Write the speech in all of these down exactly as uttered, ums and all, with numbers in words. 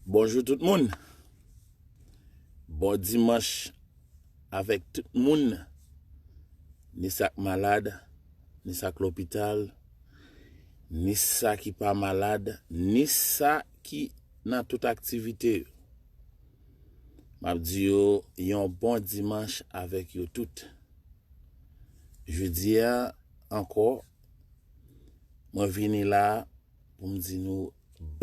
Bonjou tout moun. Bon dimanch avèk tout moun. Ni sa k malad, ni sa k lopital, ni sa ki pa malad, ni sa ki nan tout aktivite yo. M ap di yo yon bon dimanch avèk yo tout. Jodi a ankò, mwen vini la pou m di nou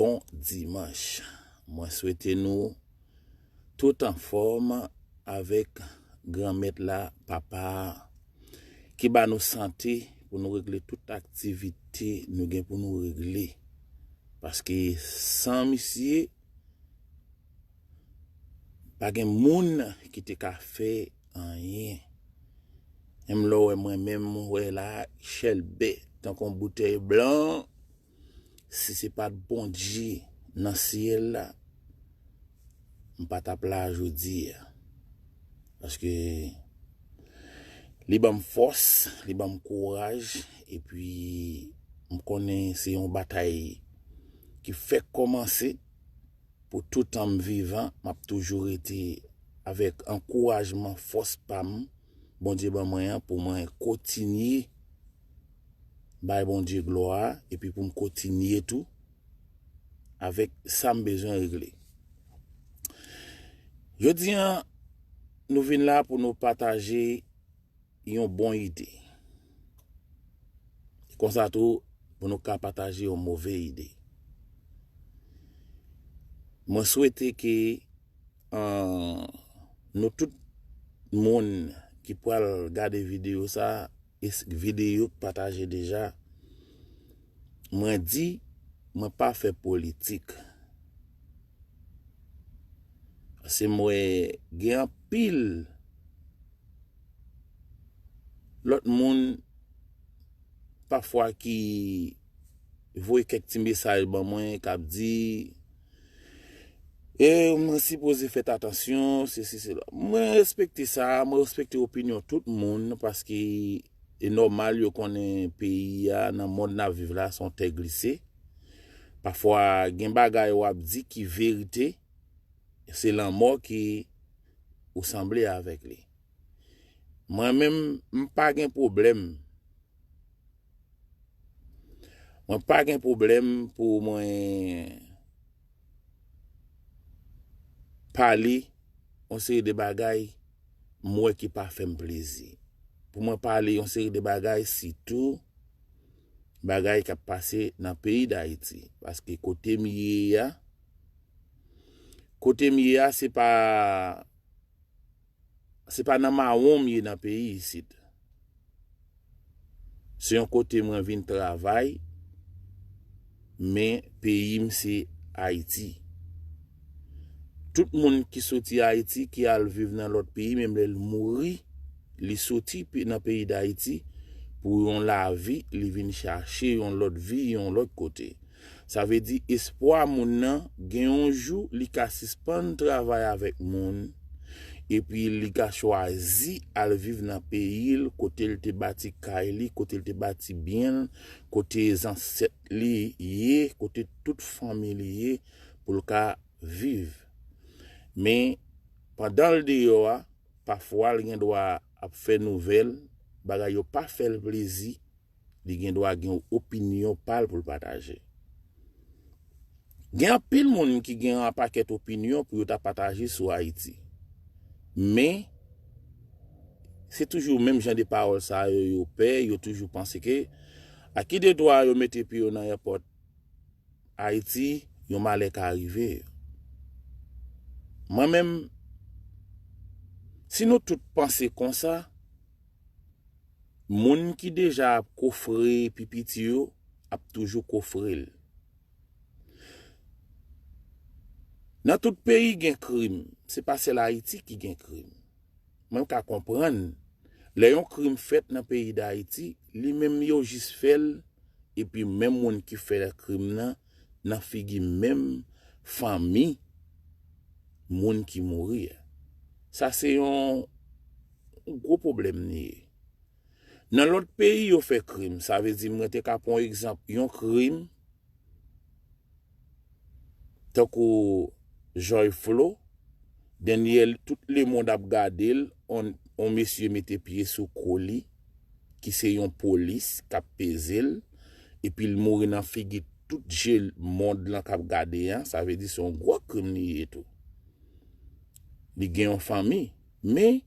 bon dimanch. Mwen swete nou tout anfòm avèk Granmèt la, Papa a, ki ba nou sante pou nou regle tout aktivite nou gen pou nou regle. Paske san misye, pa gen moun ki te ka fè anyen. Menm lè w wè mwen menm, ou wè la, chèlbè, tankou yon boutèy blan, si se pa t Bondye nan syèl la, m pa t ap la jodi a. Paske li ban m fòs, li ban m kouraj, epi m konnen se yon batay ki fèk kòmanse. Pou toutan m vivan, m ap toujou rete avèk ankourajman, fòs pa m, Bondye ban mwen an, pou mwen kontinye bay Bondye glwa, epi pou m kontinye tou avèk sa m bezwen regle. Jodi a, nou vin la pou nou pataje yon bon ide. Konsa tou, pou nou ka pataje yon move ide. Mwen swete ke, an, nou tout moun ki pral gade videyo sa, e s-, videyo k pataje deja, mwen di, mwen pa fè politik. Paske m wè gen anpil lòt moun pafwa ki voye kèk ti mesaj ban mwen, k ap di, e mwen sipoze fèt atansyon, sesi, sela. Mwen respekte sa, mwen respekte opinyon tout moun, paske e nòmal, yo konnen peyi a, nan mond n ap viv la, se yon tè glise. Pafwa, gen bagay w ap di ki verite, se lanmò ki ou sanble avèk li. Mwen menm, m pa gen pwoblèm. Mwen pa gen pwoblèm pou mwen pale yon seri de bagay m wè ki pa fè m plezi. Pou mwen pale yon seri de bagay, sitou bagay k ap pase nan peyi Dayiti. Paske kote m ye a, kote m ye a, se pa, se pa nan mawon m ye nan peyi isit. Se yon kote mwen vin travay, men peyi m se Ayiti. Tout moun ki soti Ayiti, ki al viv nan lòt peyi, menm lè l mouri, li soti pe-, nan peyi Dayiti pou yon lavi, li vin chache yon lòt vi, yon lòt kote. Sa vle di, espwa moun nan, gen yon jou, li ka sispann travay avèk moun, epi li ka chwazi al viv nan peyi l, kote l te bati kay li, kote l te bati byen l, kote zansèt li ye, kote tout fanmi li ye, pou l ka viv. Men, pandan l deyò a, pafwa l gen dwa ap fè nouvèl, bagay yo pa fè l plezi, li gen dwa gen opinyon pa l pou l pataje. Gen anpil moun ki gen yon pakèt opinyon pou yo ta pataje sou Ayiti. Men, se toujou menm jan de pawòl sa yo, yo pè, yo toujou panse ke, a ki de dwa yo mete pye yo nan èpòt Ayiti, yon malè ka rive yo. Mwen menm, si nou tout panse konsa, moun ki deja ap kofre pi piti yo ap toujou kofre l. Nan tout peyi gen krim, se pa sèl Ayiti ki gen krim. Mwen ka konprann, lè yon krim fèt nan peyi Dayiti, li menm yo jis fè l, epi menm moun ki fè krim nan, nan figi menm fanmi moun ki mouri a. Sa se yon gwo pwoblèm li ye. Nan lòt peyi yo fè krim, sa vle di mwen te ka pran yon egzanp, yon krim, tankou Joy Flo, dènyè, tout lemonn ap gade l, on, on mesye mete pye sou kou li, ki se yon polis k ap peze l, epi l mouri nan figi tout je mond lan k ap gade a, sa vle di se yon gwo krim li ye tou. Li gen yon fanmi, men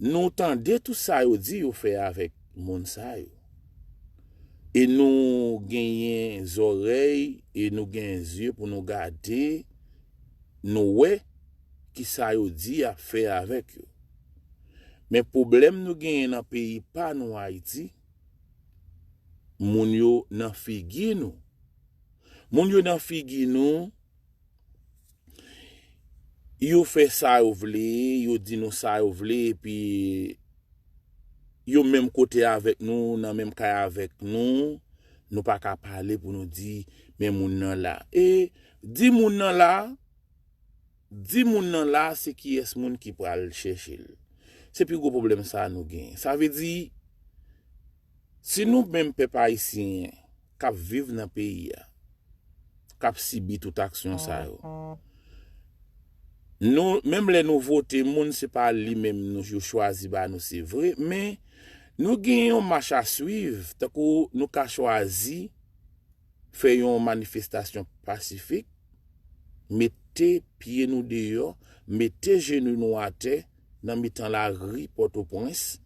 nou tande tout sa yo di yo fè avèk moun sa yo. E nou genyen zòrèy e nou genyen zye pou nou gade, nou wè ki sa yo di a fè avèk yo. Men pwoblèm nou genyen nan peyi pa nou Ayiti, moun yo nan figi nou. Moun yo nan figi nou, yo fè sa yo vle, yo di nou sa yo vle, epi yo menm kote avèk nou, nan menm kay avèk nou, nou pa ka pale pou nou di, men moun nan la. E di moun nan la, di moun nan la, se kiyès moun ki pral chèche l. Se pi gwo pwoblèm sa nou gen. Sa vle di, si nou menm pèp ayisyen k ap viv nan peyi a, k ap sibi tout aksyon sa yo, nou, menm lè nou vote moun, se pa li menm nou, yo chwazi ba nou, se vre, men nou gen yon mach a swiv, tankou nou ka chwazi fè yon manifestasyon pasifik, mete pye nou deyò, mete jenou nou atè nan mitan lari Pòtoprens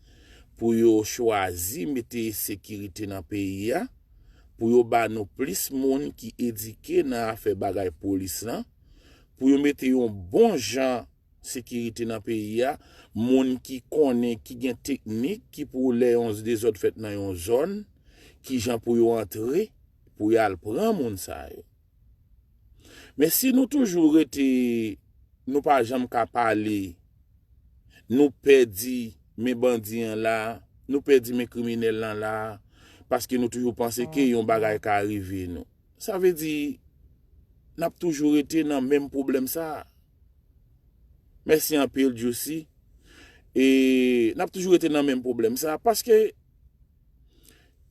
pou yo chwazi mete sekirite nan peyi a, pou yo ba nou plis moun ki edike nan afè bagay polis lan, pou yo mete yon bon jan sekirite nan peyi a, moun ki konnen, ki gen teknik, ki pou lè yon dezòd fèt nan yon zòn, ki jan pou yo antre, pou y al pran moun sa yo. Men si nou toujou rete, nou pa janm ka pale, nou pè di, men bandi an la, nou pè di, men kriminèl lan la, paske nou toujou panse ke yon bagay ka rive nou. Sa vle di, n ap toujou rete nan menm pwoblèm sa a. Mèsi anpil, Juicy. E n ap toujou rete nan menm pwoblèm sa a, paske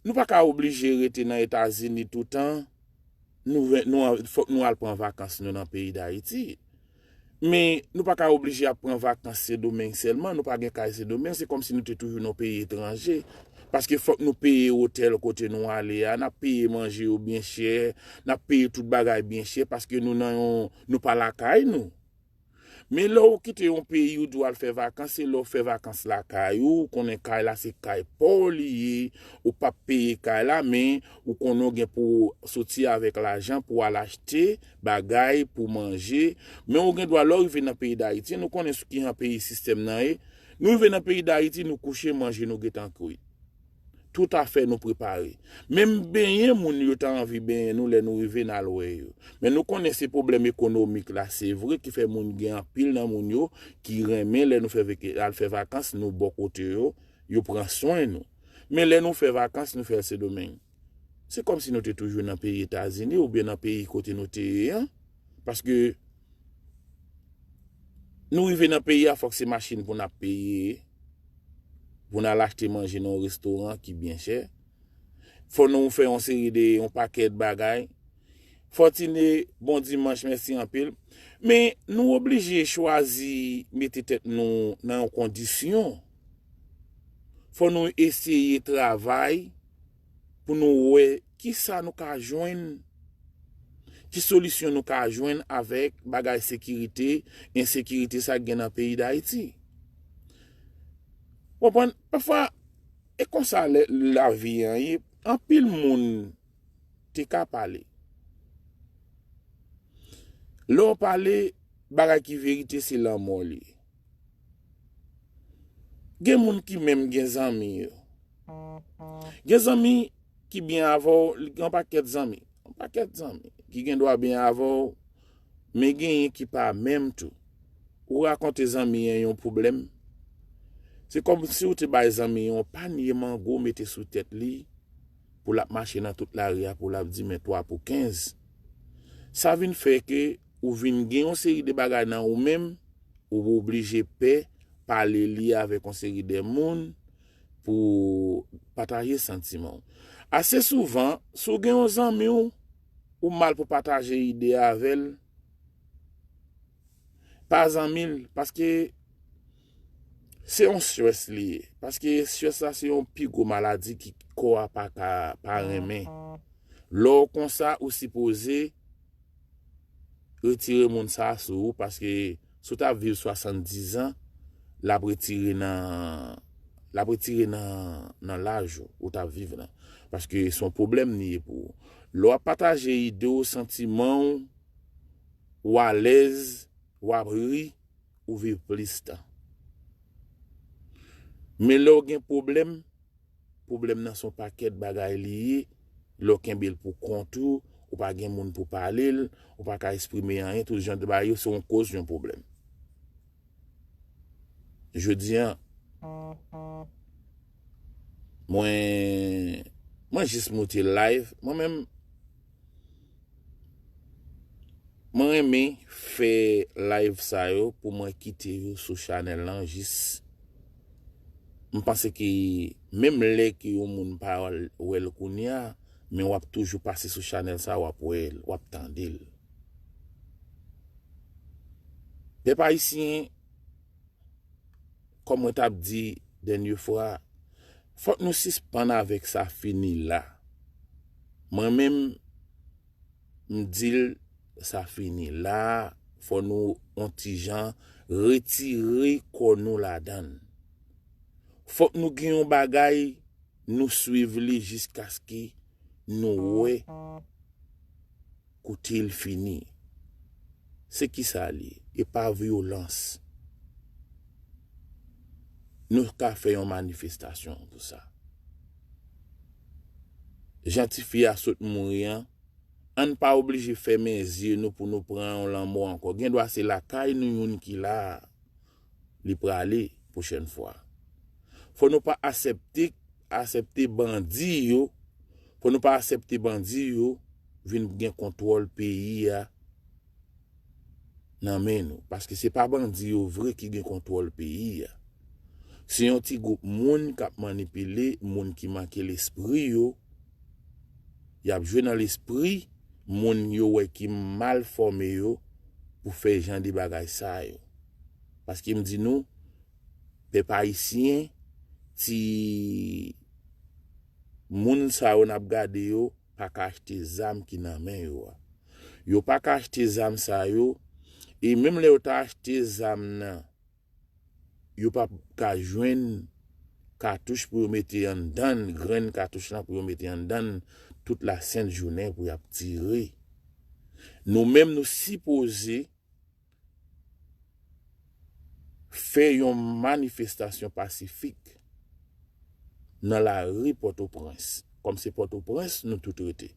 nou pa ka oblije rete nan Etazini toutan. Nou, nou, fòk nou al pran vakans nou nan peyi Dayiti. Men nou pa ka oblije ap pran vakans Sendomeng sèlman, nou pa gen kay Sendomeng, se kòmsi nou te toujou nan peyi etranje. Paske fòk nou peye otèl kote nou ale a, n ap peye manje yo byen chè, n ap peye tout bagay byen chè, paske nou nan yon, nou pa lakay nou. Men lè w kite yon peyi, ou di w al fè vakans, se lè w fè vakans lakay ou, ou konnen kay la se kay pa w li ye, ou p ap peye kay la, men ou konnen w gen pou w soti avèk lajan pou w al achte bagay, pou manje. Men ou gen dwa, lè w rive nan peyi Dayiti, nou konnen sou kijan peyi sistèm nan ye. Nou rive nan peyi Dayiti, nou kouche, manje nou gentan kwit. Tout afè nou prepare. Menm benyen moun yo ta anvi benyen nou lè nou rive n al wè yo. Men nou konnen se pwoblèm ekonomik la, se vre, ki fè moun gen anpil nan moun yo ki renmen lè nou fè veke-, al fè vakans, nou bò kote yo, yo pran swen nou. Men lè nou fè vakans, nou fè l Sendomeng. Se kòmsi nou te toujou nan peyi Etazini oubyen nan peyi kote nou te ye an. Paske nou rive nan peyi a, fòk se machin pou n ap peye, pou n al achte manje nan yon restoran ki byen chè. Fò nou fè yon seri de, yon pakèt bagay. Fortuné, bon dimanch, mèsi anpil. Men nou oblije chwazi mete tèt nou nan yon kondisyon. Fò nou eseye travay pou nou wè kisa nou ka jwenn, ki solisyon nou ka jwenn avèk bagay sekirite, ensekirite sa k gen nan peyi Dayiti. Konprann? Pafwa, e konsa lè lavi an ye, anpil moun te ka pale. Lè w pale, bagay ki verite se lanmò li ye. Gen moun ki menm gen zanmi yo. Gen zanmi ki byen avè w, li gen yon pakèt zanmi. Yon pakèt zanmi ki gen dwa byen avè w, men genyen ki pa menm tou. Ou rakonte zanmi an yon pwoblèm, se kòmsi w te bay zanmi an yon panye mango mete sou tèt li, pou l ap mache nan tout lari a, pou l ap di, "Men twa pou kenz." Sa vin fè ke ou vin gen yon seri de bagay nan ou menm, ou oblije pè pale li avèk yon seri de moun pou pataje santiman w. Ase souvan, si w gen yon zanmi w, ou mal pou pataje ide avè l, pa zanmi l, paske se yon stress li ye. Paske stress la se yon pi gwo maladi ki kò a pa ka, pa renmen. Lè w konsa, ou sipoze retire moun sa a sou ou, paske si w t ap viv swasanndiz an, l ap retire nan, l ap retire nan, nan laj ou, ou t ap viv lan. Paske se yon pwoblèm li ye pou ou. Lè w ap pataje ide w, santiman w, w alèz, w ap ri, ou viv plis tan. Men lè w gen pwoblèm, pwoblèm nan se yon pakèt bagay li ye. Lè w kenbe l pou kont ou, ou pa gen moun pou pale l, ou pa ka eksprime anyen, tout jan de bagay yo se yon koz yon pwoblèm. Jodi a, mwen, mwen jis moute live. Mwen menm, mwen renmen fè live sa yo pou mwen kite yo sou chanèl lan jis. M panse ke menm lè ke yon moun pa wè l kounye a, men w ap toujou pase sou chanèl sa, w ap wè l, w ap tande l. Pèp ayisyen, kòm mwen t ap di dènye fwa, fòk nou sispann avèk sa fini la. Mwen menm, m di l sa fini la, fò nou on ti jan retire kò nou ladan l. Fòk nou gen yon bagay, nou swiv li jiskaske nou wè kote l fini. Se kisa li ye? E pa vyolans. Nou ka fè yon manifestasyon pou sa. Jan tifi a sot mouri an, ann pa oblije fèmen zye nou pou nou pran yon lanmò ankò. Gen dwa se lakay nou youn ki la a, li prale pwochèn fwa. Fò nou pa aksepte, aksepte bandi yo, fò nou pa aksepte bandi yo vin gen kontwòl peyi a nan men nou. Paske se pa bandi yo vre ki gen kontwòl peyi a. Se yon ti gwoup moun k ap manipile moun ki manke lespri yo. Y ap jwe nan lespri moun yo wè ki mal fòme yo pou fè jan de bagay sa yo. Paske m di nou, pèp ayisyen, ti moun sa yo n ap gade yo, pa ka achte zam ki nan men yo a. Yo pa ka achte zam sa yo, e menm lè yo ta achte zam nan, yo p ap ka jwenn katouch pou yo mete anndan l, grenn katouch lan pou yo mete anndan l tout lasent jounen pou y ap tire. Nou menm, nou sipoze fè yon manifestasyon pasifik nan lari Pòtoprens, kòm se Pòtoprens nou tout rete,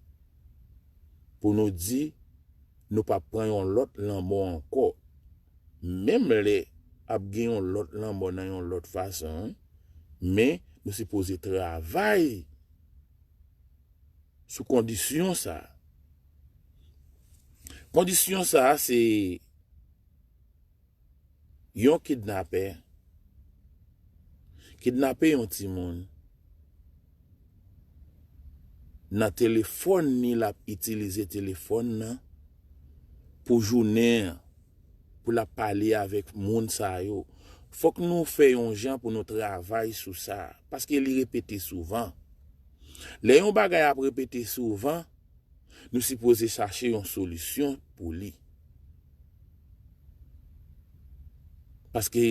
pou nou di nou p ap pran yon lòt lanmò ankò. Menm lè ap gen yon lòt lanmò nan yon lòt fason, wi, men nou sipoze travay sou kondisyon sa a. Kondisyon sa a se yon kidnapè kidnape yon timoun nan telefòn ni, l ap itilize telefòn nan pou jounen an, pou l ap pale avèk moun sa yo. Fòk nou fè yon jan pou nou travay sou sa, paske li repete souvan. Lè yon bagay ap repete souvan, nou sipoze chache yon solisyon pou li. Paske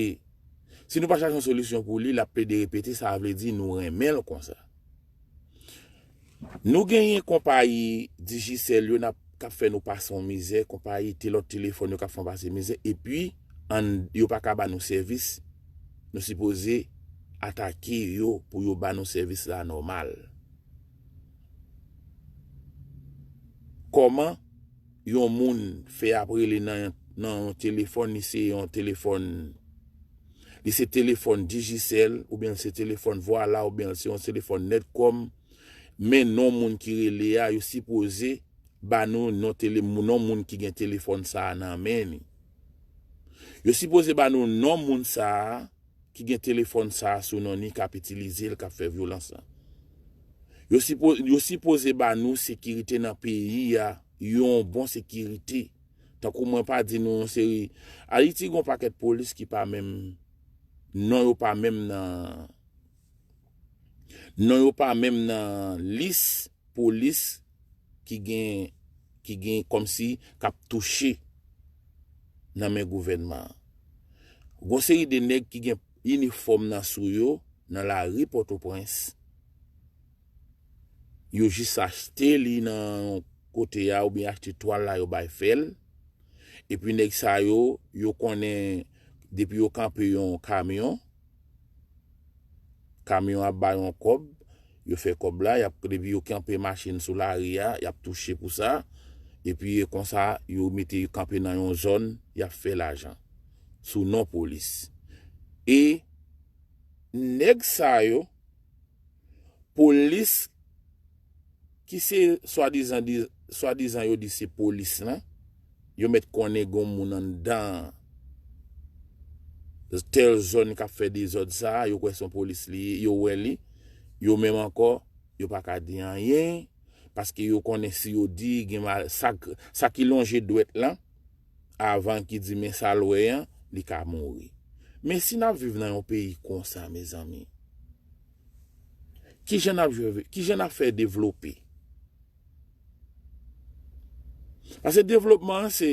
si nou pa chache yon solisyon pou li, l ap plede repete, sa vle di nou renmen l konsa. Nou genyen konpayi Digicel yo n ap, k ap fè nou pase yon mizè, konpayi te lòt telefòn yo k ap fè nou pase mizè, epi ann, yo pa ka ba nou sèvis, nou sipoze atake yo pou yo ba nou sèvis la nòmal. Kòman yon moun fè ap rele nan, nan yon telefòn, li se yon telefòn, li se telefòn Digicel, oubyen li se telefòn Vwala, oubyen li se yon telefòn Netcom, men non moun ki rele a, yo sipoze ba nou non tele-, non moun ki gen telefòn sa a nan men li. Yo sipoze ba nou non moun sa a ki gen telefòn sa a sou non li, k ap itilize l, k ap fè vyolans lan. Yo sipo-, yo sipoze ba nou sekirite nan peyi a, yon bon sekirite. Tankou mwen pa di nou yon seri, Ayiti gen yon pakèt polis ki pa menm, non yo pa menm nan, non yo pa menm nan lis polis ki gen, ki gen kòmsi k ap touche nan men gouvènman an. Gon seri de nèg ki gen inifòm nan sou yo nan lari Pòtoprens. Yo jis achte li nan yon kote a oubyen achte twal la yo bay fè l. Epi nèg sa yo, yo konnen depi yo kanpe yon kamyon, kamyon ap ba yon kòb, yo fè kòb la, y ap, depi yo kanpe machin sou lari a, y ap touche pou sa. Epi e konsa, yo mete yo kanpe nan yon zòn, y ap fè lajan sou non polis. E nèg sa yo, polis ki se swadizan di, swadizan yo di se polis lan, yo mèt konnen gon moun anndan tèl zòn k ap fè dezòd sa, yo kwè se yon polis li ye, yo wè li, yo menm ankò, yo pa ka di anyen, paske yo konnen si yo di, gen mal, sa, sa ki lonje dwèt lan, avan ki di men sa l wè an, li ka mouri. Men si n ap viv nan yon peyi konsa, mezanmi, kijan n ap jwe, kijan n ap fè devlope? Paske devlopman an se,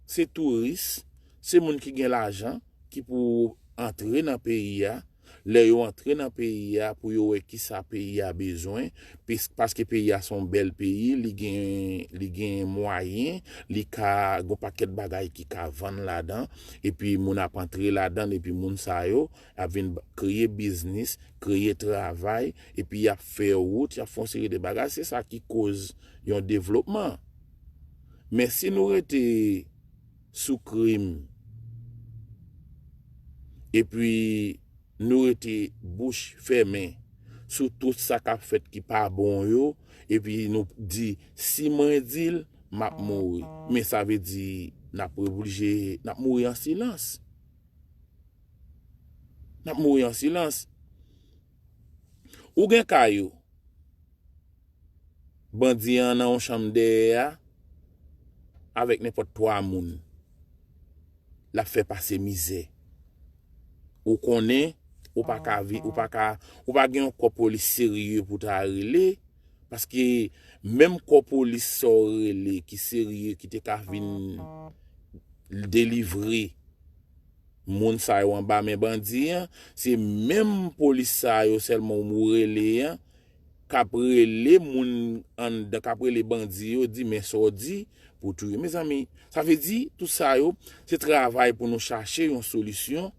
se touris, se moun ki gen lajan ki pou antre nan peyi a. Lè yo antre nan peyi a, pou yo wè kisa peyi a bezwen, pis-, paske peyi a se yon bèl peyi, li gen, li gen mwayen, li ka, gon pakèt bagay ki ka vann ladan, epi moun ap antre ladan, epi moun sa yo ap vin ba-, kreye biznis, kreye travay, epi y ap fè wout, y ap fè yon seri de bagay. Se sa ki koz yon devlopman. Men si nou rete sou krim, epi nou rete bouch fèmen sou tout sa k ap fèt ki pa bon yo, epi nou di, "Si mwen di l, m ap mouri." Men sa vle di, n ap oblije, n ap mouri an silans. N ap mouri an silans. Ou gen kay ou, bandi an nan yon chanm dèyè a, avèk nenpòt twa moun. L ap fè pase mizè. Ou konnen, ou pa ka vi-, ou pa ka, ou pa gen yon kò polis serye pou ta rele, paske menm kò polis sa w rele ki serye, ki te ka vin delivre moun sa yo anba men bandi an, se menm polis sa yo sèlman ou rele an, k ap rele moun anndan, k ap rele bandi yo, di, "Men sa w di pou touye." Mezanmi, sa vle di, tout sa yo, se travay pou nou chache yon solisyon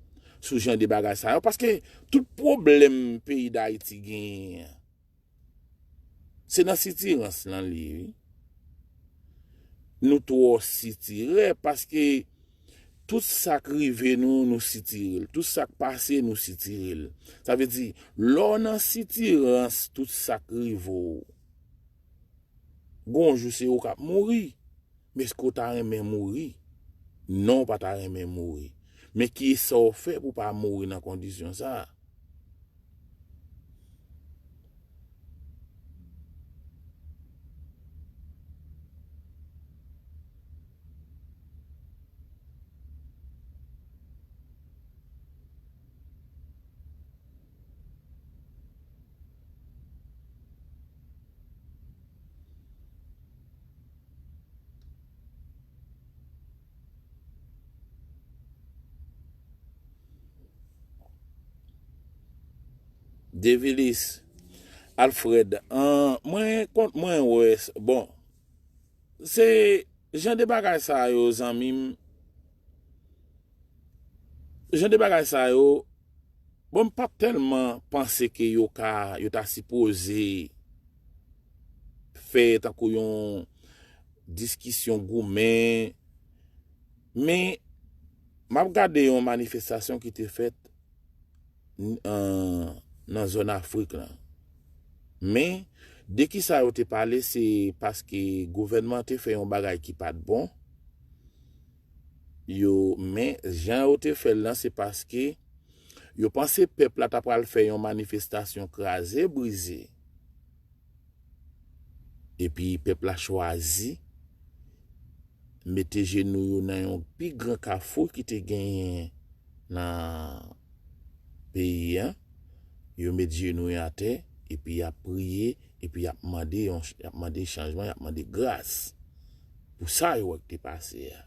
sou jan de bagay sa yo. Paske tout pwoblèm peyi Dayiti genyen an, se nan sitirans lan li ye, wi. Nou twò sitirè, paske tout sa k rive nou, nou sitire l. Tout sa k pase, nou sitire l. Sa vle di, lè w nan sitirans, tout sa k rive w, gon jou se ou k ap mouri. Men èske w ta renmen mouri? Non, w pa ta renmen mouri. Men kisa w fè pou w pa mouri nan kondisyon sa a? Devilis, Alfred, an, mwen kont mwen wè, s-, bon, se jan de bagay sa yo, zanmi m, jan de bagay sa yo, bon, m p ap tèlman panse ke yo ka, yo ta sipoze fè tankou yon diskisyon goumen. Men, m ap gade yon manifestasyon ki te fèt n-, an, nan zòn Afrik lan. Men, de kisa yo te pale, se paske gouvènman an te fè yon bagay ki pa t bon. Yo, men, jan yo te fè l lan, se paske yo panse pèp la ta pral fè yon manifestasyon kraze brize. Epi pèp la chwazi mete jenou yo nan yon pi gran kafou ki te genyen nan peyi a. Yo met jenou yo atè, epi y ap priye, epi y ap mande yon, y ap mande chanjman, y ap mande gras pou sa yo wè k te pase a.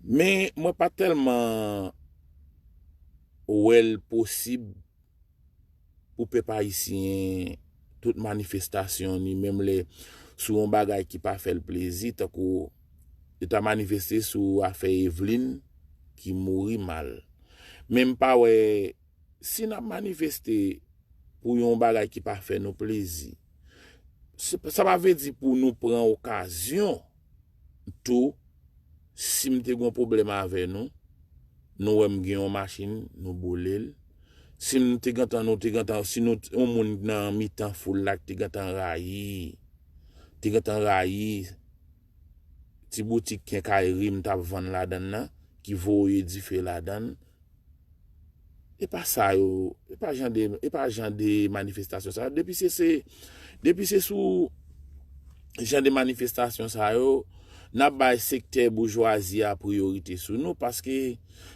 Men mwen pa tèlman wè l posib pou pèp ayisyen, tout manifestasyon ni menm lè sou yon bagay ki pa fè l plezi, tankou yo ta manifeste sou afè Evelyn ki mouri mal. Men m pa wè, si n ap manifeste pou yon bagay ki pa fè nou plezi, se- sa pa vle di pou nou pran okazyon tou, si m te gen yon pwoblèm avè nou, nou wè m gen yon machin, nou boule l. Si m te gentan, nou te gentan, si nou, yon moun nan mitan foul la ki te gentan rayi, te gentan rayi ti boutik kenkayri m t ap vann ladan l nan, ki voye dife ladan l, e pa sa yo, e pa jan de, e pa jan de manifestasyon sa yo. Depi se, se, depi se sou jan de manifestasyon sa yo, n ap bay sektè boujwazi a priyorite sou nou, paske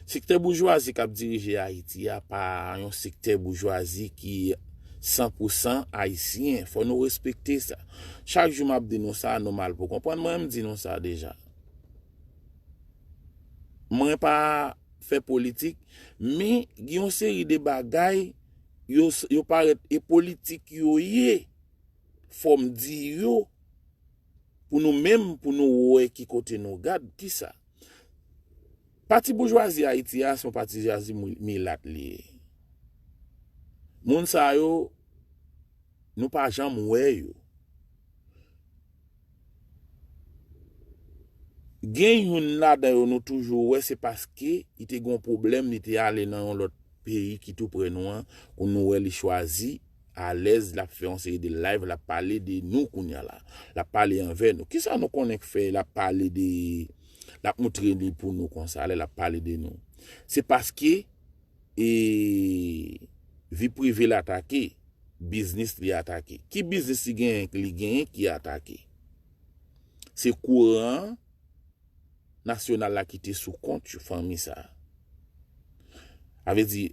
sektè boujwazi k ap dirije Ayiti a pa yon sektè boujwazi ki san pou san ayisyen. Fò nou respekte sa. Chak jou m ap di nou sa, nou mal pou konprann. Mwen, m di nou sa deja. Mwen pa fè politik, men gen yon seri de bagay, yo, yo parèt e politik yo ye. Fò m di yo, pou nou menm, pou nou wè ki kote nou gad, kisa. Pati boujwazi Ayiti a, se yon pati boujwazi mi- milat li ye. Moun sa yo, nou pa janm wè yo. Gen youn ladan yo nou toujou wè, se paske li te gen yon pwoblèm, li te ale nan yon lòt peyi ki tou prè nou an, pou nou wè li chwazi alèz, l ap fè yon seri de live, l ap pale de nou kounye a la. L ap pale anvè nou. Kisa nou konnen k fè l ap pale de, l ap moutre li pou nou konsa, lè l ap pale de nou? Se paske e vi prive l atake, biznis li atake. Ki biznis li genyen, li genyen ki atake? Se kouran nasyonal la ki te sou kont yo, fanmi sa. A vle di,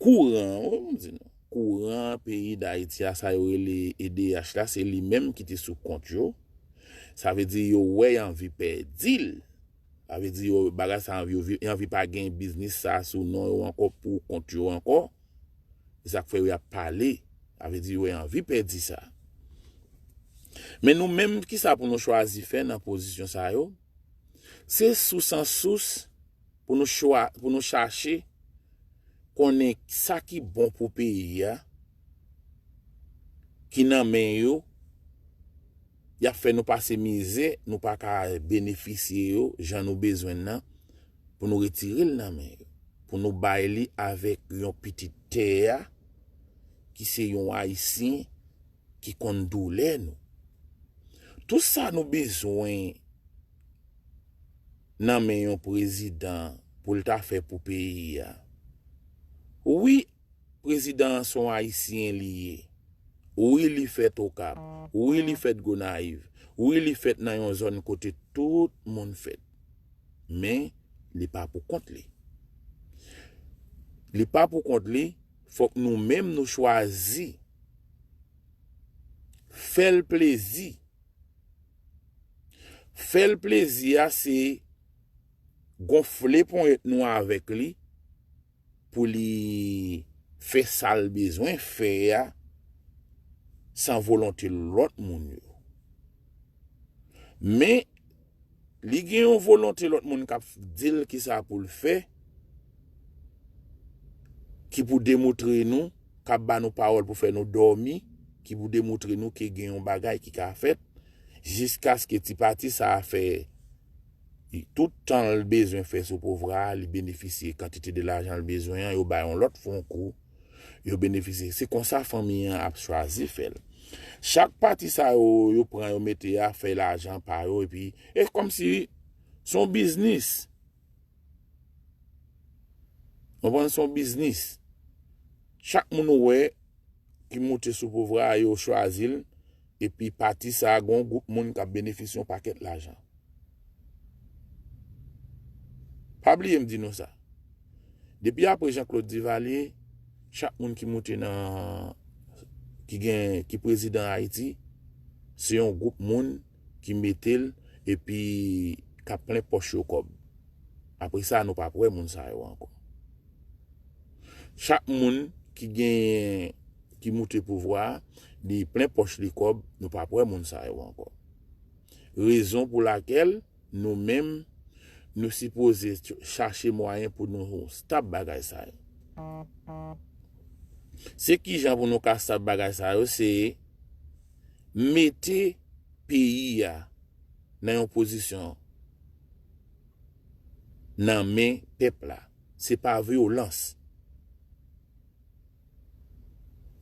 kouran, wi, m di nou, kouran peyi Dayiti a, sa yo rele E D H la, se li menm ki te sou kont yo. Sa vle di, yo wè y anvi pèdi l. Sa vle di, yo, bagay sa anvi, yo vi- y anvi pa gen biznis sa sou non yo ankò, pou kont yo ankò. E sa k fè yo ap pale. Sa vle di, yo anvi pèdi sa. Men nou menm, kisa pou nou chwazi fè nan pozisyon sa yo? Se sous an sous pou nou chwa- pou nou chache konnen sa ki bon pou peyi a, ki nan men yo, y ap fè nou pase mizè, nou pa ka benefisye yo jan nou bezwen nan, pou nou retire l nan men yo, pou nou bay li avèk yon pitit tè a, ki se yon Ayisyen ki konn doulè nou. Tout sa nou bezwen nan men yon prezidan pou l ta fè pou peyi a. Wi, prezidan an se yon Ayisyen li ye. Wi, li fèt Okap. Wi, li fèt Gonayiv. Wi, li fèt nan yon zòn kote tout moun fèt. Men, li pa pou kont li. Li pa pou kont li, fòk nou menm nou chwazi fè l plezi. Fè l plezi a se gonfle ponyèt nou avèk li pou li fè sa l bezwen fè a san volonte lòt moun yo. Men, li gen yon volonte lòt moun k ap di l kisa pou l fè, ki pou demontre nou, k ap ba nou pawòl pou fè nou dòmi, ki pou demontre nou ke gen yon bagay ki ka fèt, jiskaske ti pati sa a fè tout tan l bezwen fè sou pouvwa a, li benefisye kantite de lajan l bezwen an, yo bay yon lòt fon kou, yo benefisye. Se konsa fanmi an ap chwazi fè l. Chak pati sa yo, yo pran, yo mete a, fè lajan pa yo, epi, e kòmsi se yon biznis. Konprann, se yon biznis. Chak moun ou wè ki moute sou pouvwa a, yo chwazi l, epi pati sa a, gen yon gwoup moun k ap benefisye yon pakèt lajan. bliye m di nou sa. Depi apre Jean Claude Duvalier, chak moun ki moute nan, ki gen, ki prezidan Ayiti, se yon gwoup moun ki mete l epi k ap plen pòch yo kòb. Apre sa, nou p ap wè moun sa yo ankò. Chak moun ki genyen, ki moute pouvwa a, li plen pòch li kòb, nou p ap wè moun sa yo ankò. Rezon pou lakèl nou menm, nou sipoze ch-, chache mwayen pou nou stab bagay sa yo. Se kijan pou nou ka stab bagay sa yo? Se mete peyi a nan yon pozisyon nan men pèp la. Se pa vyolans.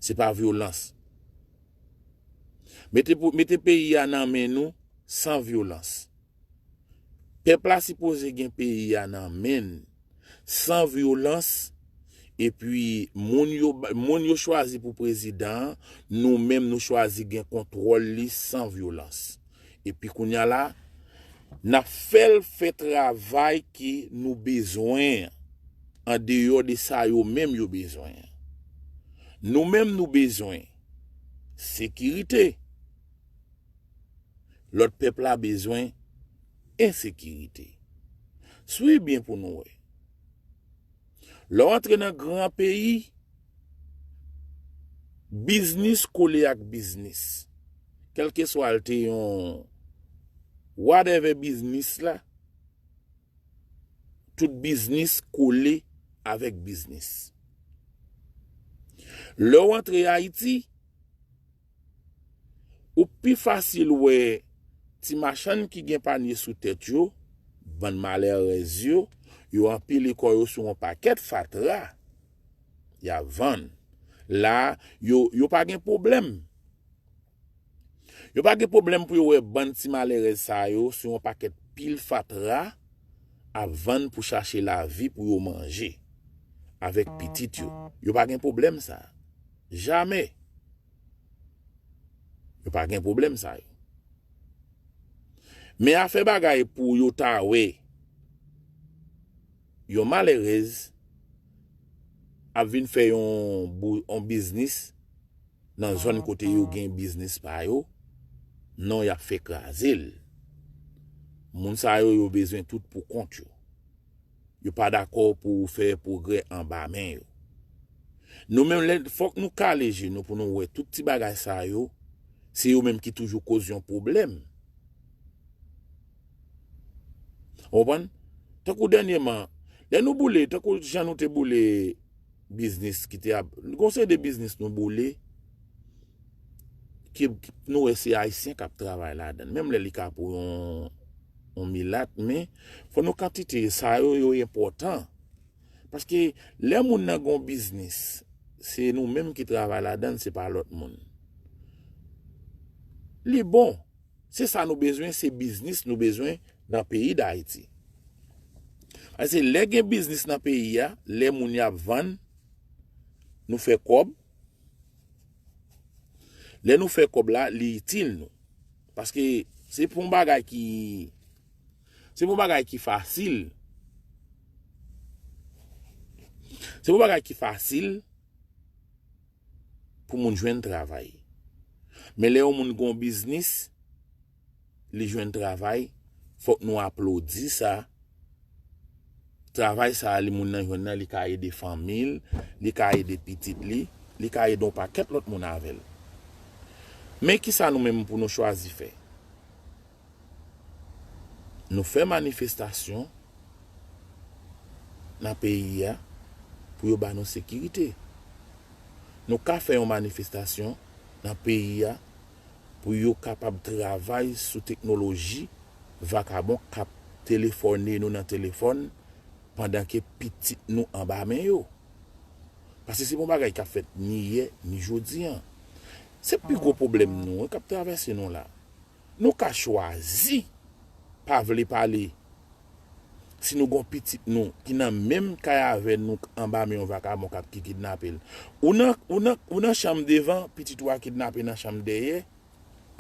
Se pa vyolans. Mete pou, mete peyi a nan men nou san vyolans. Pèp la sipoze gen peyi a nan men l san vyolans, epi moun yo, moun yo chwazi pou prezidan an, nou menm nou chwazi gen kontwòl li san vyolans. Epi kounye a la, n ap fè l fè travay ke nou bezwen an, andeyò de sa yo menm yo bezwen an. Nou menm nou bezwen sekirite. Lòt pèp la bezwen ensekirite. Swiv byen pou nou wè. Lè w antre nan gran peyi, biznis kole ak biznis. Kèlkeswa l te yon whatever biznis la, tout biznis kole avèk biznis. Lè w antre Ayiti, ou pi fasil wè ti machann ki gen panye sou tèt yo, bann malèrèz yo, yo anpile kò yo sou yon pakèt fatra, y ap vann. La, yo, yo pa gen pwoblèm. Yo pa gen pwoblèm pou yo wè bann ti malèrèz sa yo sou yon pakèt pil fatra ap vann pou chache lavi pou yo manje avèk pitit yo. Yo pa gen pwoblèm sa. Jamè. Yo pa gen pwoblèm sa yo. Men afè bagay pou yo ta wè yon malèrèz ap vin fè yon bou-, yon biznis nan zòn kote yo gen biznis pa yo, non, y ap fè kraze l. Moun sa yo, yo bezwen tout pou kont yo. Yo pa dakò pou fè pwogrè anba men yo. Nou menm, lè, fòk nou kale je nou pou nou wè tout ti bagay sa yo, se yo menm ki toujou koz yon pwoblèm. Ou konprann? Tankou dènyèman, lè nou boule, tankou jan nou te boule biznis ki te ap, gon seri de biznis nou boule, ki, ki nou wè se Ayisyen k ap travay ladan l. Menm lè li ka pou yon, yon milat, men fò nou kantite sa yo, yo enpòtan. Paske lè moun nan gon biznis, se nou menm ki travay ladan l, se pa lòt moun. Li bon. Se sa nou bezwen, se biznis nou bezwen nan peyi Dayiti. Paske lè gen biznis nan peyi a, lè moun y ap vann, nou fè kòb. Lè nou fè kòb la, li itil nou. Paske se pou yon bagay ki, se pou yon bagay ki fasil. Se pou yon bagay ki fasil pou moun jwenn travay. Men lè yon moun gon biznis, li jwenn travay, fòk nou aplodi sa. Travay sa a li moun nan jwenn nan, li ka ede fanmi l, li ka ede pitit li, li ka ede yon pakèt lòt moun avè l. Men kisa nou menm pou nou chwazi fè? Nou fè manifestasyon nan peyi a pou yo ba nou sekirite. Nou ka fè yon manifestasyon nan peyi a pou yo kapab travay sou teknoloji vakabon k ap telefòne nou nan telefòn pandan ke pitit nou anba men yo. Paske se pa yon bagay k ap fèt ni yè, ni jodi a. Se pi gwo pwoblèm nou, k ap travèse nou la. Nou ka chwazi pa vle pale si nou gon pitit nou ki nan menm kay avè nou anba men yon vakabon k ap ki kidnape l. Ou nan, ou nan, ou nan chanm devan, pitit ou a kidnape nan chanm dèyè,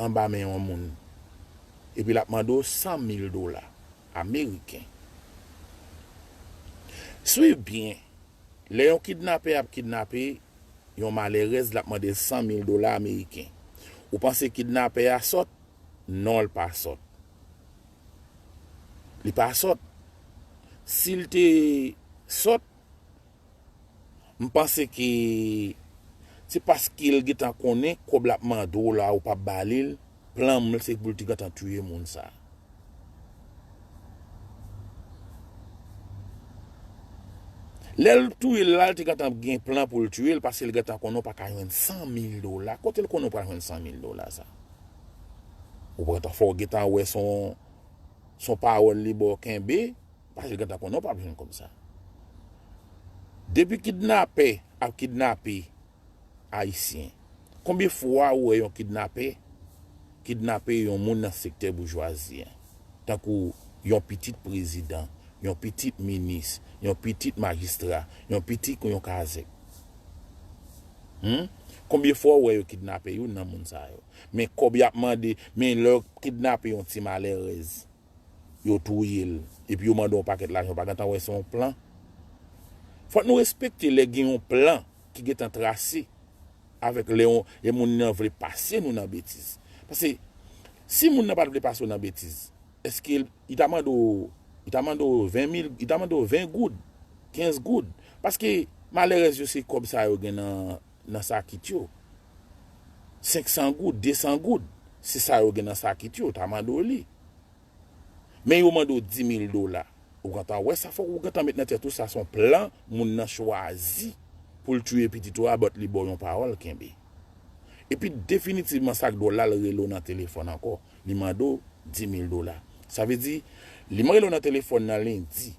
anba men yon moun. Epi l ap mande w san mil dola ameriken. Swiv byen. Lè yon kidnapè ap kidnape yon malèrèz, l ap mande l san mil dola ameriken. Ou panse kidnapè a sòt? Non, l pa sòt. Li pa sòt. Si l te sòt, m panse ke se paske l gentan konnen kòb l ap mande w la, ou p ap ba li l, plan l se pou l te gentan touye moun sa. Lè l touye l la, l te gentan gen plan pou l touye l, paske l gentan konnen w pa ka jwenn san mil dola. Kote l konnen w pral jwenn san mil dola sa? Ou gentan, fò w gentan wè se yon, se yon pawòl li ba w kenbe, paske l gentan konnen w p ap jwenn kòb sa. Depi kidnapè ap kidnape Ayisyen, konbyen fwa ou wè yon kidnapè kidnape yon moun nan sektè boujwazi a? Tankou yon pitit prezidan, yon pitit minis, yon pitit majistra, yon pitit yon kazèk. Hmm? Konbyen fwa ou wè yo kidnape youn nan moun sa yo? Men kòb y ap mande, men lè yo kidnape yon ti malèrèz, yo touye l, epi yo mande yon pakèt lajan, ou pa gentan wè se yon plan? Fòk nou respekte lè gen yon plan ki gentan trase avèk lè yon, lè moun nan vle pase nou nan betiz. Paske si moun nan pa t vle pase w nan betiz, èske l, li ta mande w, li ta mande w ven mil, li ta mande w ven goud, kenz goud? Paske malèrèz yo se kòb sa yo gen nan, nan sakit yo. Senk san goud, de san goud, se sa yo gen nan sakit yo, ta mande w li. Men yo mande w di mil dola. Ou gentan wè sa, fòk ou gentan met nan tèt ou sa se yon plan moun nan chwazi pou l touye pitit ou a, but li ba w yon pawòl kenbe. Epi definitivman sa k dwòl la, l rele w nan telefòn ankò. Li mande w di mil dola. Sa vle di, li rele w nan telefòn nan lendi.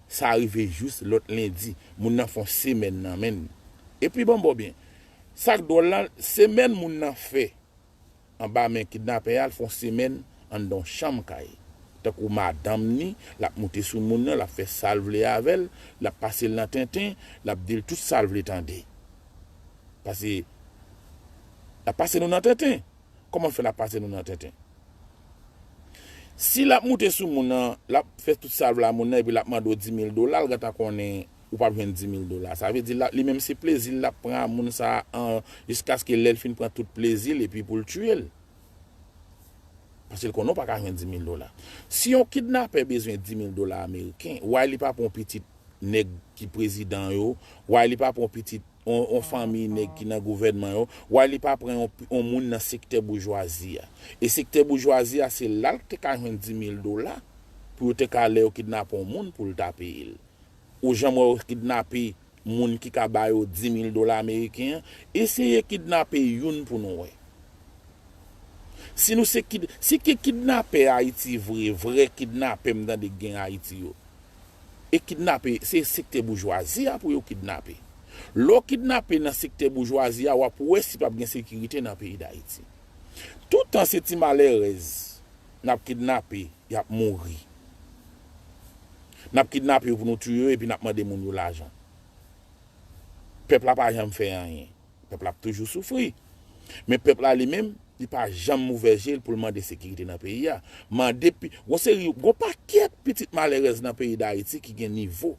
Sa rive jis lòt lendi. Moun nan fè yon semèn nan men l. Epi ban m ba w byen. Sa k dwòl la, semèn moun nan fè anba men kidnapè a, l fè yon semèn anndan yon chanm kay. Tankou madanm ni, l ap moute sou moun nan, l ap fè sa l vle avè l, l ap pase l nan tenten, l ap di l tout sa l vle tande. Pase, l ap pase nou nan tenten. Kòman l fè l ap pase nou nan tenten? Si l ap moute sou moun nan, l ap fè tout sa l vle a moun nan, epi l ap mande w di mil dola, l gentan konnen ou p ap jwenn di mil dola. Sa vle di, l ap, li menm se plezi l ap pran a moun sa a, an, jiskaske lè l fin pran tout plezi l, epi pou l tiye l. Paske l konnen w pa ka jwenn di mil dola. Si yon kidnapè bezwen di mil dola ameriken, why li pa pran yon pitit nèg ki prezidan yo, why li pa pran yon pitit yon, yon fanmi nèg ki nan gouvènman yo, why li pa pran yon, yon moun nan sektè boujwazi a? E sektè boujwazi a, se la l te ka jwenn di mil dola pou yo te ka, lè yo kidnape yon moun, pou l ta peye l. Ou janm wè yo kidnape moun ki ka ba yo di mil dola ameriken an? Eseye kidnape youn pou nou wè. Si nou se kid-, si ki kidnapè Ayiti vre, vrè kidnapè m tande gen Ayiti yo, e kidnape, se sektè boujwazi a pou yo kidnape. Lè w kidnape nan sektè boujwazi a, w ap wè si p ap gen sekirite nan peyi Dayiti. Toutan se ti malèrèz n ap kidnape, y ap mouri. N ap kidnape yo pou nou touye yo epi n ap mande moun yo lajan. Pèp la pa janm fè anyen. Pèp la ap toujou soufri. Men pèp la li menm, li pa janm ouvè je l pou l mande sekirite nan peyi a. Mande pi, gon seri, gon pakèt pitit malèrèz nan peyi Dayiti ki gen nivo.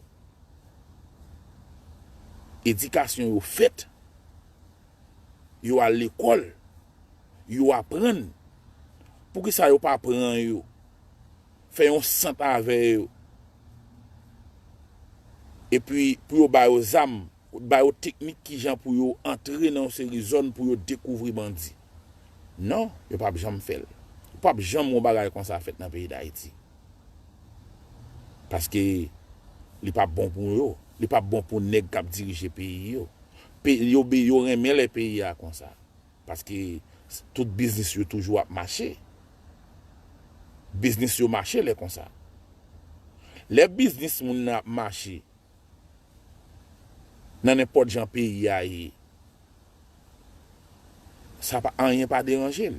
Edikasyon yo fèt. Yo al lekòl. Yo aprann. Poukisa yo pa pran yo? Fè yon sant avè yo. Epi, pou yo ba yo zam, ba yo teknik kijan pou yo antre nan yon seri zòn pou yo dekouvri bandi. Non, yo p ap janm fè l. Ou p ap janm wè yon bagay konsa fèt nan peyi Dayiti. Paske li p ap bon pou yo. Li p ap bon pou nèg k ap dirije peyi yo. Pe-, yo, yo renmen lè peyi a konsa. Paske tout biznis yo toujou ap mache. Biznis yo mache lè konsa. Lè biznis moun nan ap mache, nan nenpòt jan peyi a ye, sa pa, anyen pa deranje l.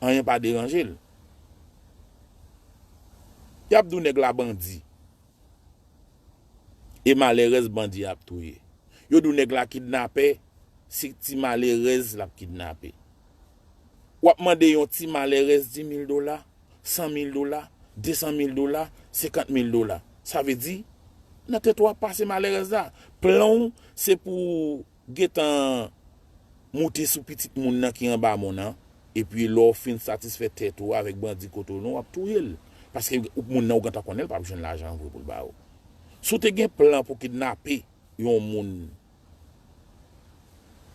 Anyen pa deranje l. Y ap di w nèg la bandi. E malèrèz bandi ap touye. Yo di w nèg la kidnapè, se ti malèrèz l ap kidnape. W ap mande yon ti malèrèz di mil dola, san mil dola, de san mil dola, senkant mil dola. Sa vle di, nan tèt ou ap pase malerèz la. Plan w, se pou w gentan moute sou pitit moun nan ki anba mòn nan, epi lè w fin satisfè tèt ou avèk bandi kote w nan, w ap touye l. Paske moun nan ou gentan konnen l p ap jwenn lajan vre pou l ba ou. Si w te gen plan pou kidnape yon moun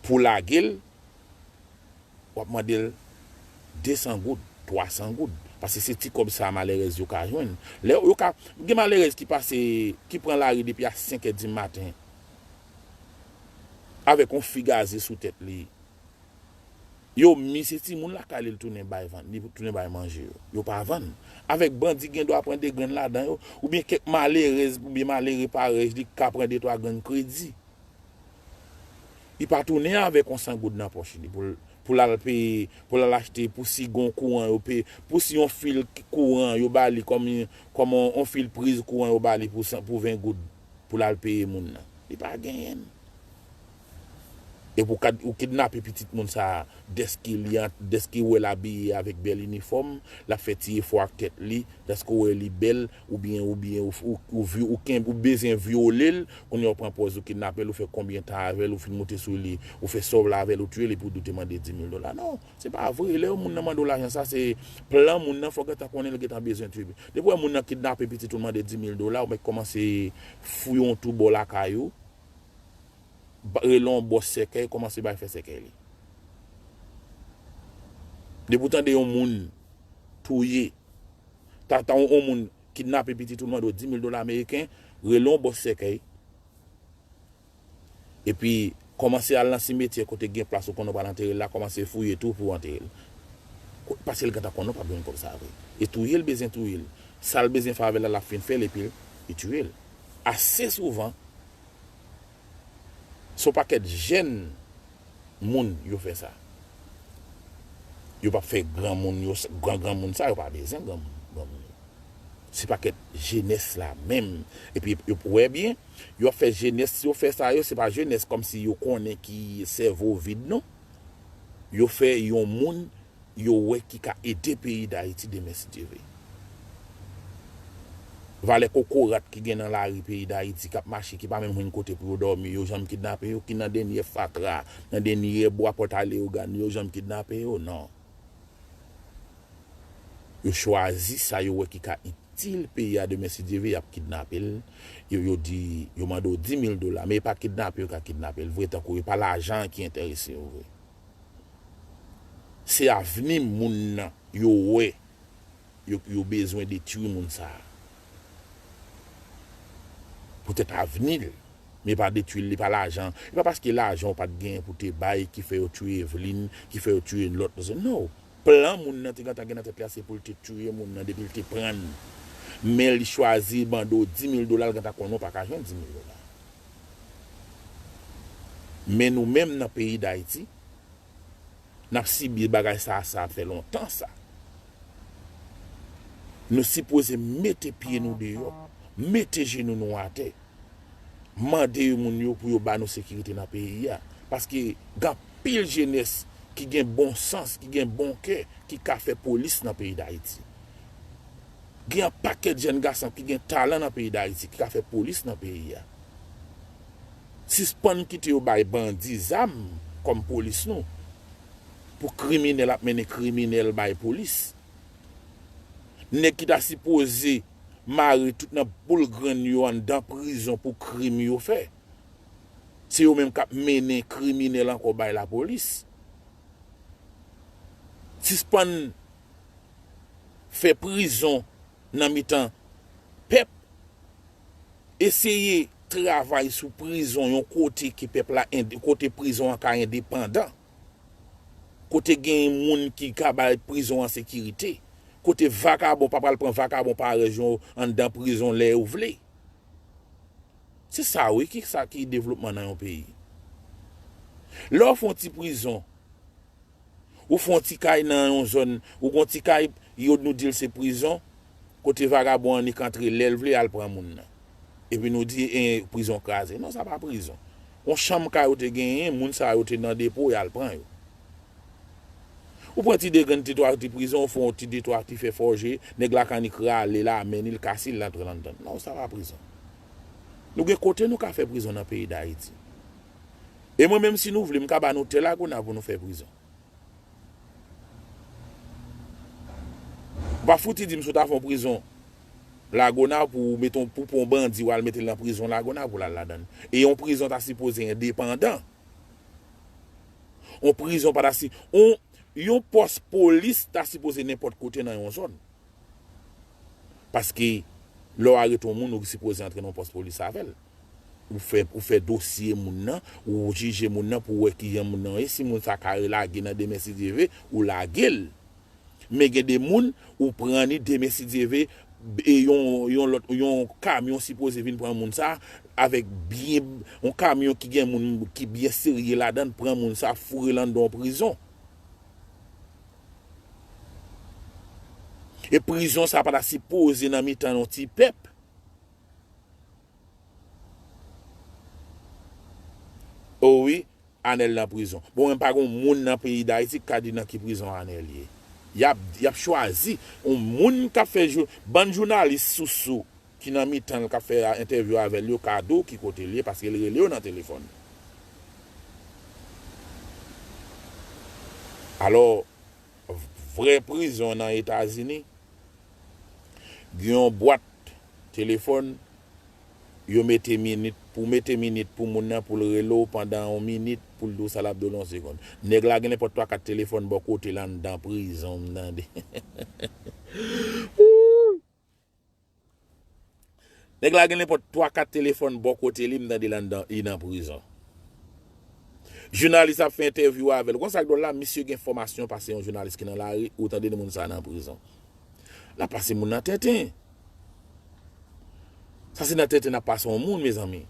pou lage l, w ap mande l de san goud, twa san goud. Paske se ti kòb sa a malerèz yo ka jwenn. Lè yo ka, gen malerèz ki pase, ki pran lari depi a senk è di maten, avèk yon fi gaze sou tèt li. Yo mi se timoun lakay li l tounen bay vann, li tounen bay manje yo. Yo pa vann. Avèk bandi gen dwa pran de grenn ladan yo, oubyen kèk malerèz, oubyen malere parèy li ka pran de twa grenn kredi. Li pa tounen avèk yon san goud nan pòch li pou l, pou l al peye, pou l al achte, pou si gen yon kouran yo peye, pou si yon fil kouran yo ba li kòm, kòm yon, yon fil priz kouran yo ba li pou san, pou ven goud pou l al peye moun nan. Li pa genyen l. Epi w ka, ou kidnape pitit moun sa a, dèske li an, dèske w wè l abiye avèk bèl inifòm, l ap fè ti efò ak tèt li, dèske w wè li bèl, oubyen, oubyen ou, ou, ou, vyo- ou, kenb- ou bezwen vyole l, kounye a w pran pòz ou kidnape l, ou fè konbyen tan avè l, ou fin moute sou li, ou fè sòv la avè l, ou touye l, epi w di w te mande di mil dola. Non, se pa vre. Lè yon moun nan mande w lajan sa, se plan moun nan, fò w gentan konnen l gentan bezwen touye. Depi w wè moun nan kidnape pitit ou, l mande di mil dola, ou mèt kòmanse fouye yon twou bò lakay ou, ba- rele yon bòs sèkèy, kòmanse bay fè sèkèy li. Depi w tande yon moun touye, ta, ta yon, yon moun kidnape pitit ou, l mande w di mil dola ameriken, rele yon bòs sèkèy, epi kòmanse al nan simetyè kote gen plas ou konnen w pral antere l la, kòmanse fouye twou pou w antere l. Ko- Paske l gentan konnen w p ap jwenn kòb sa a vre. E touye l bezwen touye l. Sa l bezwen fè avè l la, l ap fin fè l epi l, li touye l. Ase souvan, se yon pakèt jèn moun yo fè sa. Yo p ap fè granmoun yo, gran granmoun sa, yo pa bezwen granmoun, granmoun yo. Se pakèt jenès la menm. Epi, yo wè byen, yo ap fè jenès, si yo fè sa yo, se pa jenès kòmsi yo konnen ki sèvo vid, non. Yo fè yon moun yo wè ki ka ede peyi Dayiti demen, si Dye vle. Valè kokorat ki gen nan lari peyi Dayiti k ap mache, ki pa menm jwenn kote pou yo dòmi, yo janm kidnape yo, ki nan dènyè fatra, nan dènyè bwa Pòtaleyogàn, yo janm kidnape yo, non. Yo chwazi sa yo wè ki ka itil peyi a demen, si Dye vle, y ap kidnape l. Yo, yo di, yo mande w di mil dola, men e pa kidnape yo ka kidnape l vre, tankou e pa lajan an ki enterese yo vre. Se avni moun nan yo wè, yo, yo bezwen detwi moun sa a. Poutèt avni l, men pa detwi l, li pa lajan. E pa paske lajan w pa t genyen pou te bay ki fè yo touye Eveline, ki fè yo touye lòt. Non. Plan moun nan te gentan gen nan tèt li a, se pou l te touye moun nan depi l te pran l. Men li chwazi mande w di mil dola, l gentan konnen w pa ka jwenn di mil dola. Men nou menm nan peyi Dayiti, n ap sibi bagay sa, sa fè lontan sa. Nou sipoze mete pye nou deyò, mete jenou nou atè, mande yo moun yo pou yo ba nou sekirite nan peyi a. Paske gen anpil jenès ki gen bon sans, ki gen bon kè, ki ka fè polis nan peyi Dayiti. Gen yon pakèt jèn gason ki gen talan nan peyi Dayiti, ki ka fè polis nan peyi a. Sispann kite yo bay bandi zam kòm polis nou. Pou kriminèl ap mennen kriminèl bay polis. Nèg ki ta sipoze mare tout nan boul grenn yo anndan prizon pou krim yo fè. Se yo menm k ap mennen kriminèl ankò bay lapolis. Sispann fè prizon nan mitan pèp. Eseye travay sou prizon yon kote ke pèp la, kote prizon an ka endepandan. Kote gen moun ki ka bay prizon an sekirite. Kote vakabon pa pral pran vakabon parèy yo anndan prizon lè yo vle. Se sa wi ki sa ki devlopman nan yon peyi. Lè w fè yon ti prizon, ou fè yon ti kay nan yon zòn, ou gen yon ti kay, yo nou di l se prizon, kote vagabon an nik antre lè l vle al pran moun nan. Epi nou di, e, prizon kraze. Non, sa pa prizon. Yon chanm kay ou te genyen, moun sa yo te nan depo, y al pran yo. Ou pran ti de grenn ti twa ti prizon, ou fè yon ti de twa ti fè fòje, nèg la k annik rale l a men li, l kase l, l antre anndan. Non, sa pa prizon. Nou gen kote nou ka fè prizon nan peyi Dayiti. E mwen menm, si nou vle, m ka ba nou tè Lagonav pou nou fè prizon. Ou pa fouti di m si w ta fè yon prizon Lagonav pou w mete yon, pou pran yon bandi, w al mete l nan prizon Lagonav pou l al ladan l. E yon prizon ta sipoze endepandan. Yon prizon pa ta si, yon, yon pòs polis ta sipoze nenpòt kote nan yon zòn. Paske lè w arete yon moun, ou sipoze antre nan yon pòs polis avè l. Ou fè, ou fè dosye moun nan, ou jije moun nan pou w wè kijan moun nan ye. Si moun sa ka relage nan demen, si Dye ve, ou lage l. Men gen de moun, ou pran li demen, si Dye ve, e yon, yon lòt, yon kamyon sipoze vin pran moun sa, avèk byen, yon kamyon ki gen moun ki byen serye ladan l, pran moun sa, foure l anndan yon prizon. E prizon sa pa ta sipoze nan mitan yon ti pèp. O wi, Anèl nan prizon. Bon, mwen pa gon moun nan peyi Dayiti ki ka di nan ki prizon Anèl ye. Y ap, y ap chwazi yon moun k ap fè jou, bann jounalis sousou ki nan mitan l k ap fè entèvyou avè l yo ka di w ki kote l ye, paske l rele yo nan telefòn. Alò, vrè prizon nan Etazini, gen yon bwat telefòn, yo mete minit, pou mete minit pou moun nan, pou l rele w pandan yon minit, pou l di w sa l ap di w nan yon segonn. Nèg la gen nenpòt twa kat telefòn bò kote l anndan prizon, m tande. Nèg la gen nenpòt twa kat telefòn bò kote li, m tande l anndan, li nan prizon. Jounalis ap fè entèvyou avè l. Ou konn sa k dwòl la? Misye gen fòmasyon pase yon jounalis ki nan lari, ou tande moun sa nan prizon. L ap pase moun nan tenten. Sa se nan tenten n ap pase yon moun, mezanmi.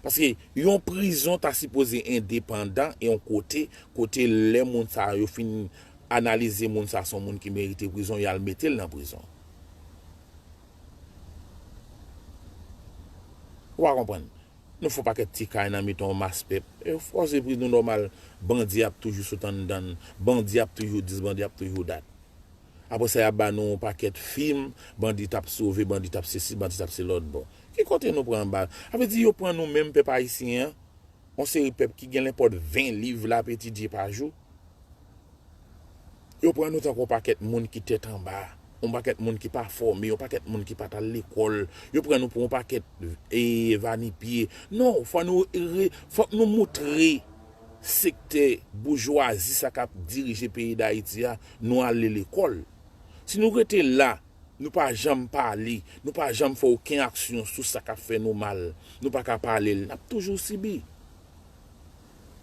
Paske yon prizon ta sipoze endepandan e yon kote, kote lè moun sa yo fin analize moun sa se yon moun ki merite prizon, y al mete l nan prizon. Ou pa konprann? Nou fè yon pakèt ti kay nan mitan yon mas pèp. E fòse pri nou nòmal, bandi ap toujou sot anndan l, bandi ap toujou dis, bandi ap toujou dat. Apre sa, y ap ba nou yon pakèt fim, bandi t ap sove, bandi t ap sesi, bandi t ap se lòt bò. Ki kote nou pran anba? Sa vle di yo pran nou menm pèp ayisyen an, yon seri pèp ki gen nenpòt ven liv l ap etidye pa jou. Yo pran nou tankou yon pakèt moun ki tèt anba, yon pakèt moun ki pa fòme, yon pakèt moun ki pa t al lekòl. Yo pran nou pou yon pakèt, e, vanipye. Non, fò nou re-, fòk nou moutre sektè boujwazi sa k ap dirije peyi Dayiti a, nou ale lekòl. Si nou rete la, nou pa janm pale, nou pa janm fè okenn aksyon sou sa k ap fè nou mal, nou pa ka pale l, n ap toujou sibi.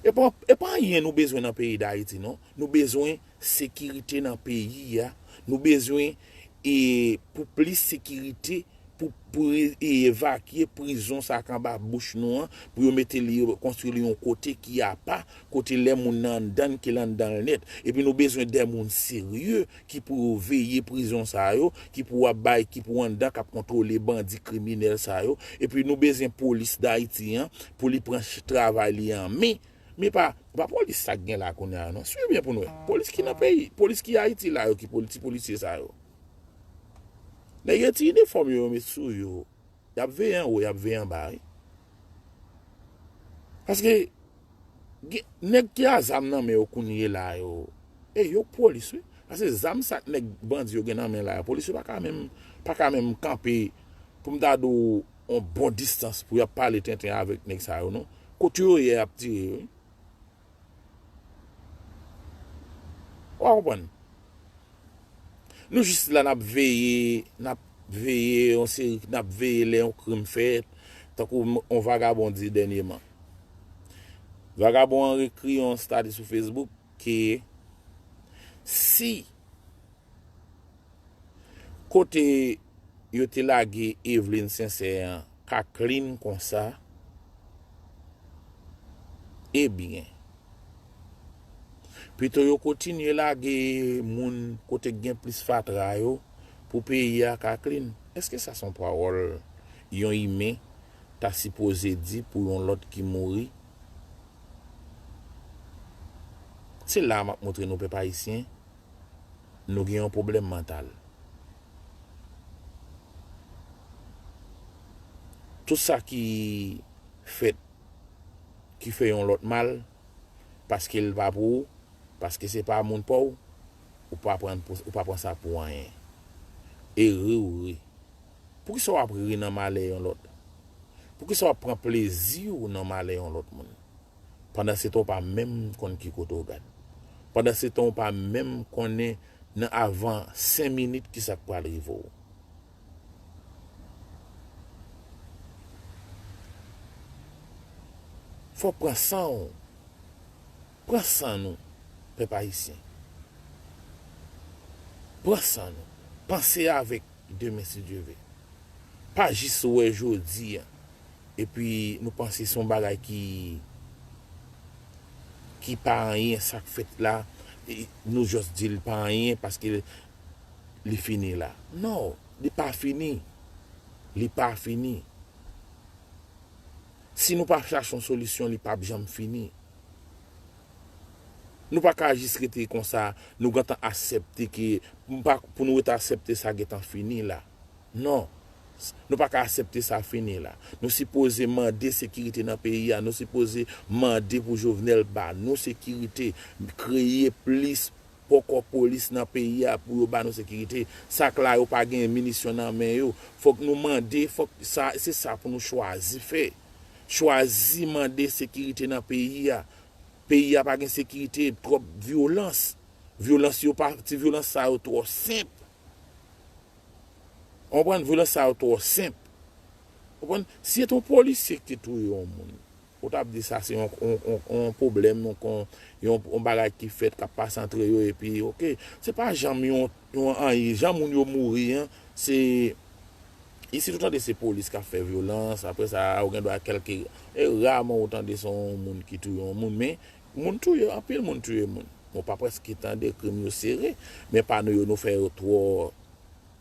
E pa, e pa anyen nou bezwen nan peyi Dayiti, non. Nou bezwen sekirite nan peyi a. Nou bezwen, e, pou plis sekirite, pou, pou e, evakye prizon sa k anba bouch nou an, pou yo mete li, konstwi li yon kote ki apa, kote lè moun nan anndan l, ke l anndan l nèt. Epi nou bezwen de moun serye ki pou veye prizon sa yo, ki pou ap bay, ki pou anndan, k ap kontwole bandi kriminèl sa yo. Epi nou bezwen polis Dayiti an, pou li pran ch-, travay li an men. Men pa, pa polis sa k gen la kounye a, non. Swiv byen pou n wè. Polis ki nan peyi, polis ki Ayiti la yo, ki poli-, ti polisye sa yo. Nèg yo ti inifòm yo, yo met sou yo. Y ap veye anwo, y ap veye anba, wi. Paske, gen, nèg ki a zam nan men yo kounye la yo, e yo polis, wi. Paske zam sa k nèg bandi yo gen nan men la yo, polis yo pa ka menm, pa ka menm kanpe pou m ta di w yon bon distans pou y ap pale tenten avèk nèg sa yo, non. Kote yo ye, y ap tire, wi. Ou a konprann? Nou jis la, n ap veye, n ap veye yon seri, n ap veye lè yon krim fèt, tankou m-, yon vagabon di dènyeman. Vagabon an ekri yon estati sou Facebook ke si kote yo te lage Eveline Sincère an ka clean konsa, ebyen, pito yo kontinye lage moun kote k gen plis fatra yo pou peyi a ka clean. Èske sa se yon pawòl yon imen ta sipoze di pou yon lòt ki mouri? Se la m ap montre nou, pèp ayisyen, nou gen yon pwoblèm mantal. Tout sa ki fèt, ki fè yon lòt mal, paske l pa pou ou, paske se pa moun pa w, ou pa pran, ou pa pran sa pou anyen. E ri w ri. Poukisa w ap ri nan malè yon lòt? Poukisa w ap pran plezi w nan malè yon lòt moun? Pandansetan, w pa menm konn ki kote w gad. Pandansetan, w pa menm konnen nan avan senk minit ki sa k pral rive w. Fò w pran san w. Pran san nou, pèp ayisyen. Pran san nou. Panse avèk demen, si Dye ve. Pa jis wè jodi a, epi nou panse se yon bagay ki, ki pa anyen, sa k fèt la, e nou just di l pa anyen paske li fini la. Non, li pa fini. Li pa fini. Si nou pa chache yon solisyon, li p ap janm fini. Nou pa ka jis rete konsa, nou gentan aksepte ke, m pa, pou nou rete aksepte sa gentan fini la. Non. Nou pa ka aksepte sa fini la. Nou sipoze mande sekirite nan peyi a. Nou sipoze mande pou Jovenel ba nou sekirite, kreye plis poko polis nan peyi a pou yo ba nou sekirite. Sa k la yo pa gen minisyon nan men yo. Fòk nou mande, fòk sa, se sa pou nou chwazi fè. Chwazi mande sekirite nan peyi a. Peyi a pa gen sekirite, twòp vyolans. Vyolans yo pa, ti vyolans sa yo twò senp. Ou konprann? Vyolans sa yo twò senp. Ou konprann? Si se te yon polisye ki te touye yon moun, ou t ap di sa se yon, yon, yon, yon pwoblèm, yon, yon, yon bagay ki fèt, k ap pase antre yo, epi, oke, se pa janm yon, yon anyen. Jan moun yo mouri an, se, isit ou tande se polis k ap fè vyolans, apre sa, ou gen dwa kèlke, e raman ou tande se yon moun ki touye yon moun, men moun touye, anpil moun touye moun. Ou pa prèske tande krim yo sere, men pa nou yo, nou fè yo twò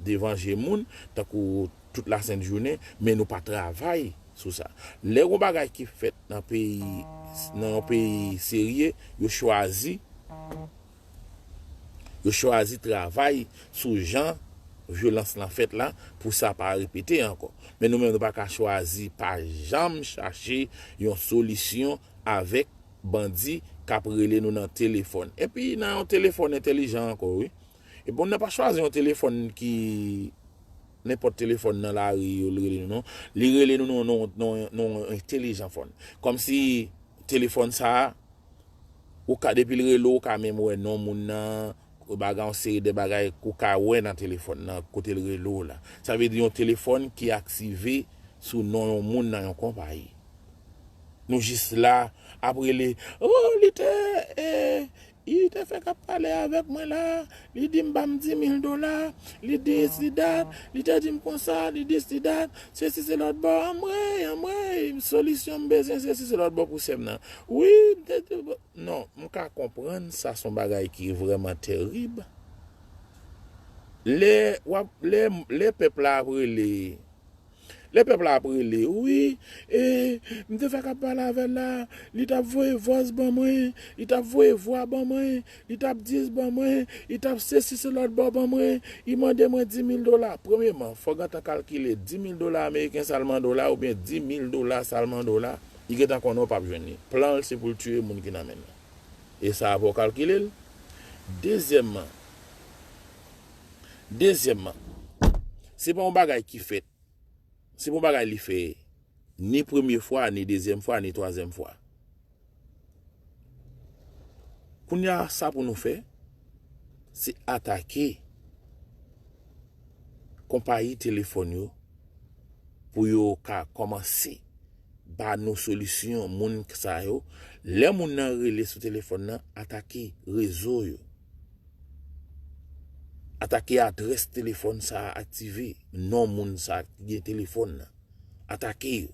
devan je moun, tankou tout lasent jounen, men nou pa travay sou sa. Lè yon bagay ki fèt nan peyi, nan yon peyi serye, yo chwazi, yo chwazi travay sou jan vyolans lan fèt la, pou sa pa repete ankò. Men nou menm, nou pa ka chwazi pa janm chache yon solisyon avèk bandi k ap rele nou nan telefòn. Epi nan yon telefòn entèlijan ankò, wi. Epi moun nan pa chwazi yon telefòn ki, nenpòt telefòn nan lari yo l rele nou, non. Li rele nou nan, nan, nan, nan entèlijan fòn. Kòmsi telefòn sa a, ou ka, depi l rele w, ou ka menm wè non moun nan, bagay, yon seri de bagay ou ka wè nan telefòn nan, kote l rele w la. Sa vle di yon telefòn ki aktive sou non yon moun nan yon konpayi. Nou jis la ap rele, "Oh, li te, eh, li te fèk ap pale avèk mwen la, li di m ba m di mil dola, li dis, li dat, li te di m konsa, li dis, li dat, sesi se lòt bò, anmwey, anmwey, solisyon m bezwen, sesi se lòt bò pou sè m nan." Wi, m te, te, non, m ka konprann sa se yon bagay ki vrèman tèrib. Lè w ap, lè, lè pèp la ap rele, lè pèp la ap rele, wi, e, m te fèk ap pale avè l la, li t ap voye vòs ban mwen, li t ap voye vwa ban mwen, li t ap dis ban mwen, li t ap sesi se lòt bò ban mwen, li mande mwen di mil dola. Premyeman, fò w gentan kalkile di mil dola ameriken sa l mande w la, oubyen di mil dola sa l mande w la, li gentan konnen w p ap jwenn li. Plan l se pou l tiye moun ki nan men l lan. E sa a fò w kalkile l. Dezyèmman, dezyèmman, se pa yon bagay ki fèt. Se pa yon bagay li fè ni premye fwa, ni dezyèm fwa, ni twazyèm fwa. Kounye a, sa pou nou fè, se atake konpayi telefòn yo pou yo ka kòmanse ba nou solisyon moun sa yo. Lè moun nan rele sou telefòn nan, atake rezo yo. Atake adrès telefòn sa a aktive, non moun sa a ki gen telefòn nan. Atake yo.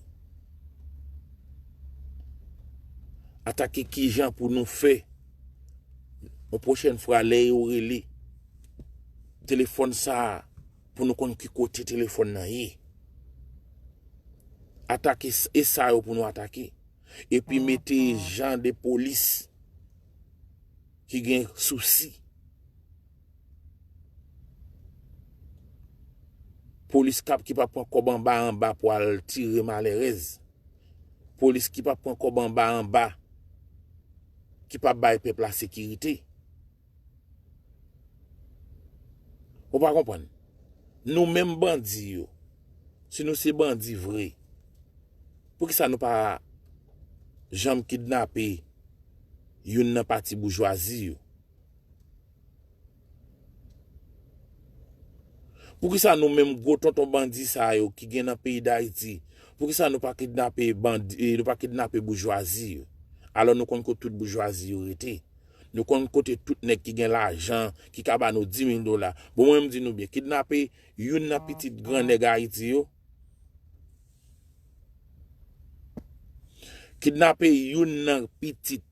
Atake kijan pou nou fè yon pwochèn fwa lè yo rele telefòn sa a pou nou konn ki kote telefòn nan ye. Atake s-, e sa yo pou nou atake. Epi mete jan de polis ki gen sousi. Polis k ap, ki pa pran kòb anba anba pou al tire malerèz. Polis ki pa pran kòb anba anba, ki pa bay pèp la sekirite. Ou pa konprann? Nou menm bandi yo, si nou se bandi vre, poukisa nou pa janm kidnape youn nan pati boujwazi yo? Poukisa nou menm gwo tonton bandi sa yo ki gen nan peyi Dayiti, poukisa nou pa kidnape bandi, eh, nou pa kidnape boujwazi yo? Alò nou konn kote tout boujwazi yo rete. Nou konn kote tout nèg ki gen lajan, ki ka ba nou di mil dola. Bon, mwen m di nou byen, kidnape youn nan pitit gran nèg Ayiti yo. Kidnape youn nan pitit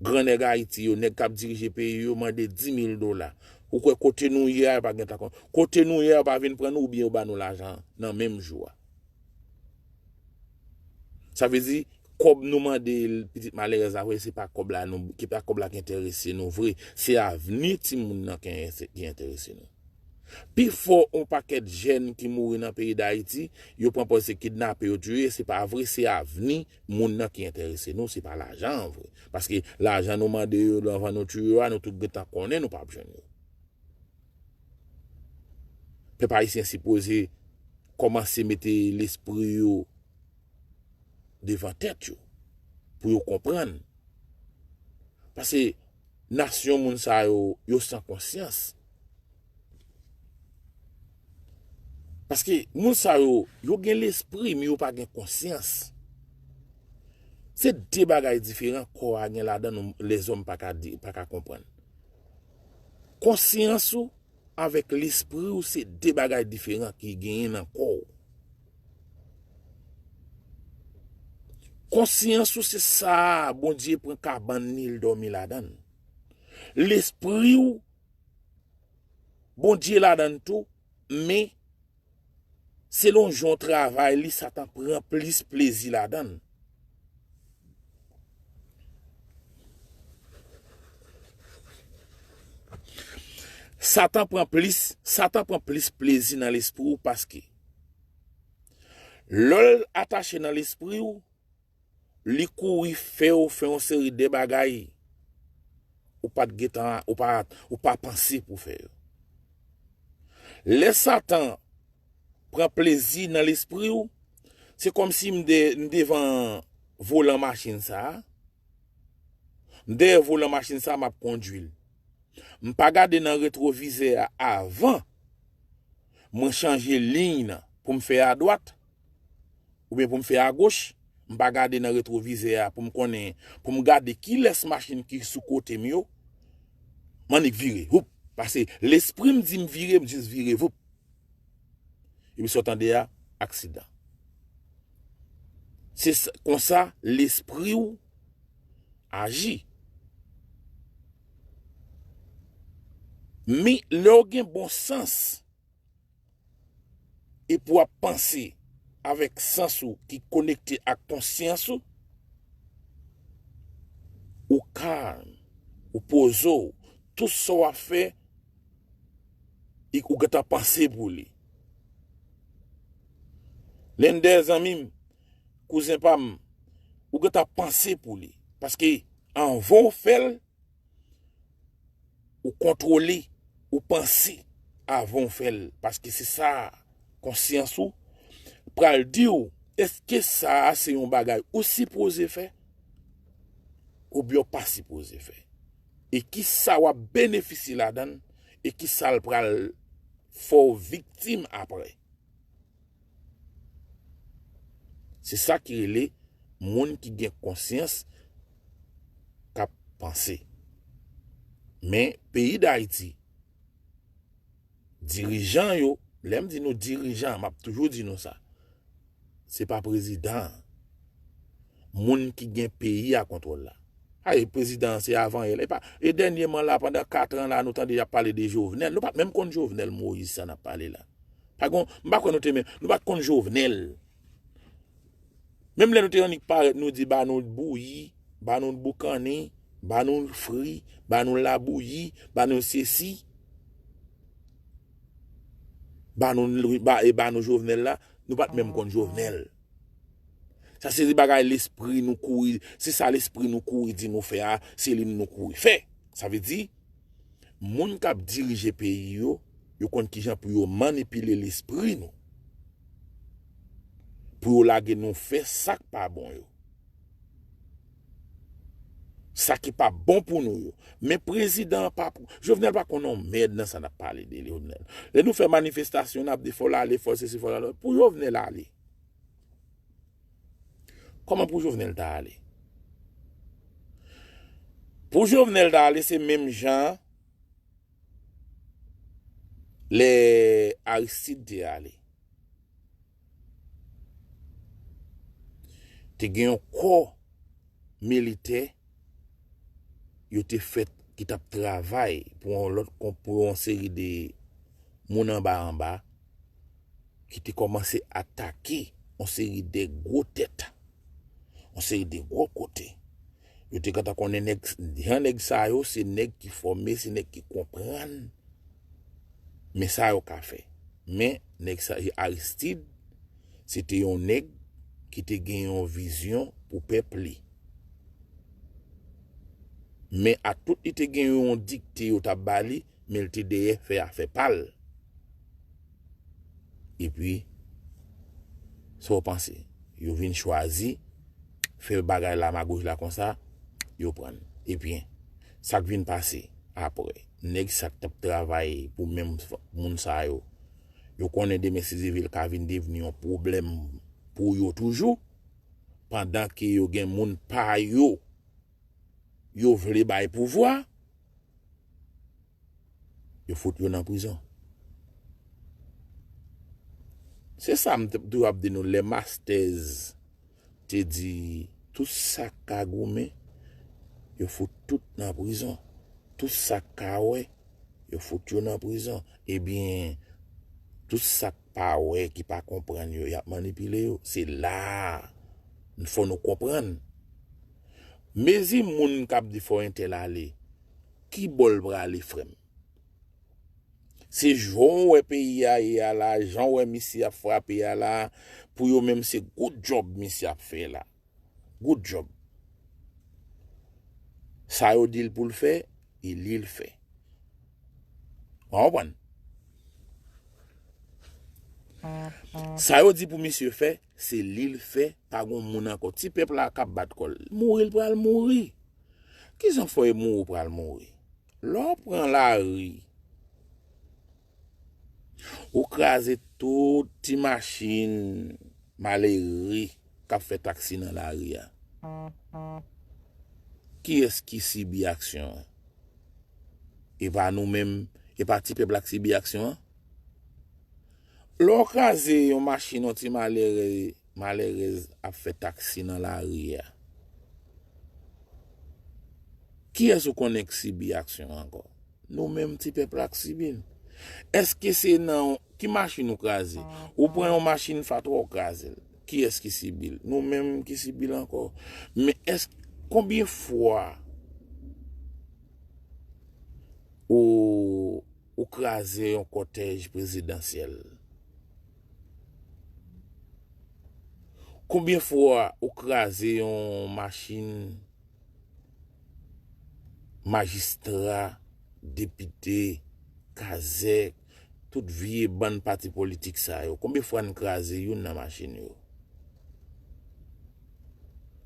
gran nèg Ayiti yo, nèg k ap dirije peyi yo, mande di mil dola. Ou kwè kote nou ye a, yo pa gen tan konn. Kote nou ye a, yo pa vin pran nou oubyen yo ba nou lajan nan menm jou a? Sa vle di, kòb nou mande pitit malerèz la vre, se pa kòb la nou, ki pa kòb la ki enterese nou vre. Se avni timoun nan ki ense-, ki enterese nou. Pifò yon pakèt jèn ki mouri nan peyi Dayiti, yo pran pòz se kidnape, yo tiye, se pa vre, se avni moun nan ki enterese nou, se pa lajan an vre. Paske lajan nou mande yo anvan nou tiye yo a, nou tout gentan konnen nou p ap jwenn yo. Pèp ayisyen sipoze kòmanse mete lespri yo devan tèt yo, pou yo konprann. Paske nasyon moun sa yo, yo san konsyans. Paske moun sa yo, yo gen lespri, men yo pa gen konsyans. Se de bagay diferan kò a gen ladan l, lèzòm pa ka di, pa ka konprann. Konsyans ou avèk lespri w se de bagay diferan ki genyen nan kò w. Konsyans ou se sa a Bondye pran kabann li, l dòmi ladan l. Lespri w, Bondye ladan l tou, men selon jan w travay li, Satan pran plis plezi ladan l. Satan pran plis, Satan pran plis plezi nan lespri w paske lè l atache nan lespri w, li kouri fè w fè yon seri de bagay ou pa t gentan, ou pa, ou pa panse pou fè yo. Lè Satan pran plezi nan lespri w, se kòmsi m de-, m devan volan machin sa a, m dèyè volan machin sa a, m ap kondui l. M pa gade nan retwovizè a avan mwen chanje liy nan pou m fè adwat, oubyen pou m fè agoch, m pa gade nan retwovizè a pou m konnen, pou m gade kilès machin ki sou kote m yo, m annik vire, woup, paske lespri m di m vire, m jis vire, woup. Epi sa w tande a, aksidan. Se sa, konsa lespri w aji. Men lè w gen bon sans, epi w ap panse avèk sans ou ki konekte ak konsyans ou, ou kalm, ou poze w, tout sa w ap fè, e ou gentan panse pou li. Lender, zanmi m, kouzen pa m, ou gentan panse pou li. Paske anvan w fè l, ou kontwole, ou panse avan w fè l. Paske se sa, konsyans ou pral di w, èske sa a se yon bagay ou sipoze fè, oubyen w pa sipoze fè? E kisa w ap benefisye ladan l, e kisa l pral fè w viktim apre? Se sa ki rele moun ki gen konsyans k ap panse. Men, peyi Dayiti, dirijan yo, lè m di nou dirijan, m ap toujou di nou sa, se pa prezidan an. Moun ki gen peyi a kontwòl la. Ay, prezidan an se avan yè la. E pa, e dènyèman la, pandan kat an la, nou tande y ap pale de Jovenel. Nou pa t menm konn Jovenel Moïse sa n ap pale la. Pa gon, m pa kwè nou te menm, nou pa t konn Jovenel. Menm lè nou te annik parèt, nou di ba nou bouyi, ba nou boukannen, Ba nou fri, ba nou labouyi, ba nou sesi. Ba nou, ba, e ba nou Jovenel la, nou pa t menm konn Jovenel. Sa se bagay lespri nou kouri, se sa lespri nou kouri di nou fè a, se li nou kouri fè. Sa vle di, moun k ap dirije peyi yo, yo konn kijan pou yo manipile lespri nou. Pou yo lage nou fè sa k pa bon yo. Sa ki pa bon pou nou yo. Men prezidan an pa pou. Jovenel pa konn yon mèd nan sa n ap pale de Jovenel. Lè nou fè manifestasyon, n ap di fò l ale, fò l sesi, fò l ale. Pou Jovenel ale. Kòman pou Jovenel ta ale? Pou Jovenel ta ale, se menm jan lè Aristide te ale. Te gen yon kò militè yo te fèt ki t ap travay pou yon lòt kon-, pou yon seri de moun anba anba ki te kòmanse atake yon seri de gwo tèt, yon seri de gwo kote. Yo te gentan konnen nèg, jan nèg sa yo, se nèg ki fòme, se nèg ki konprann. Men sa yo ka fè. Men nèg sa, Aristide, se te yon nèg ki te gen yon vizyon pou pèp li. Men a tout li te gen yon dikte yo t ap ba li, men l te dèyè fè afè pa l. Epi, sa w panse? Yo vin chwazi fè bagay la magouj la konsa, yo pran l. Ebyen, sa k vin pase apre? Nèg sa k t ap travay pou menm f-, moun sa yo, yo konnen demen Sizivil ka vin devni yon pwoblèm pou yo toujou, pandan ke yo gen moun pa yo, yo vle bay pouvwa, yo fout yo nan prizon. Se sa m t-, toujou ap di nou, lè Mastèz te di, tout sa k ka goumen, yo fout tout nan prizon. Tout sa k ka wè, yo fout yo nan prizon. Ebyen, tout sa k pa wè, ki pa konprann yo, y ap manipile yo. Se la a, fò nou konprann. Mezi moun k ap di fò entèl ale, ki bò l prale, frè m? Se jan w wè peyi a ye a la, jan w wè misye ap frape a la, pou yo menm se good job misye ap fè la. Good job. Sa yo di l pou l fè, e li l fè. W konprann? Sa yo di pou misye fè, se li l fè, pa gon moun ankò. Ti pèp la k ap bat kò l. Mouri l pral mouri. Kijan fò e mouri w pral mouri? Lè w pran lari, ou kraze tout ti machin malere k ap fè taksi nan lari a. Kiyès ki sibi aksyon an? E pa nou menm, e pa ti pèp la k sibi aksyon an? Lè w kraze yon machin, yon ti malere, malerèz ap fè taksi nan lari a, kiyès ou konnen k sibi aksyon an ankò? Nou menm ti pèp la k sibi l. Èske se nan ki machin ou kraze? Ou pran yon machin fatra, ou kraze l. Kiyès ki sibi l? Nou menm ki sibi l ankò. Men èske, konbyen fwa ou, ou kraze yon kòtèj prezidansyèl? Konbyen fwa ou kraze yon machin majistra, depite, kazèk, tout vye bann pati politik sa yo? Konbyen fwa n kraze youn nan machin yo?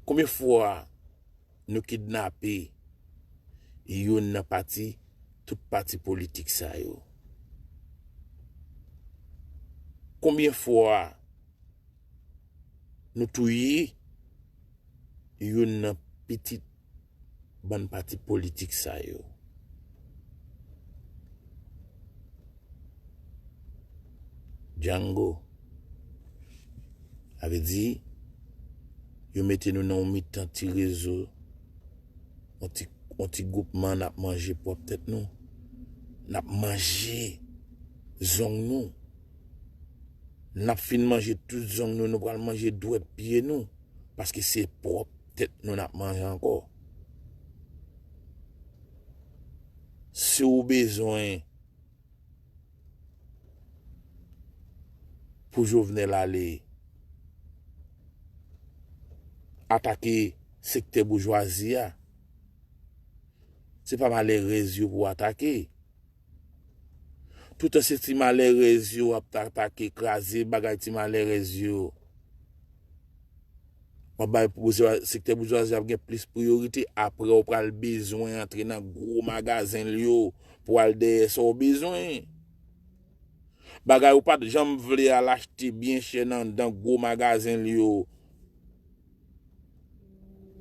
Konbyen fwa nou kidnape youn nan pati, tout pati politik sa yo? Konbyen fwa nou touye youn nan pitit bann pati politik sa yo? Django. Sa vle di, yo mete nou nan yon mitan ti rezo, yon ti, yon ti gwoupman, n ap manje pwòp tèt nou. N ap manje zong nou. N ap fin manje tout zong nou, nou pral manje dwèt pye nou. Paske se pwòp tèt nou n ap manje ankò. Si w bezwen pou Jovenel ale atake sektè boujwazi a, se pa malèrèz yo pou w atake. Toutan se ti malèrèz yo w ap atake, kraze bagay ti malèrèz yo. W ap bay pou boujwa-, sektè boujwazi ap gen plis priyorite. Apre, w pral bezwen antre nan gwo magazen l yo pou al dèyè sa w bezwen. Bagay ou pa t janm vle al achte byen chè nan, nan gwo magazen l yo.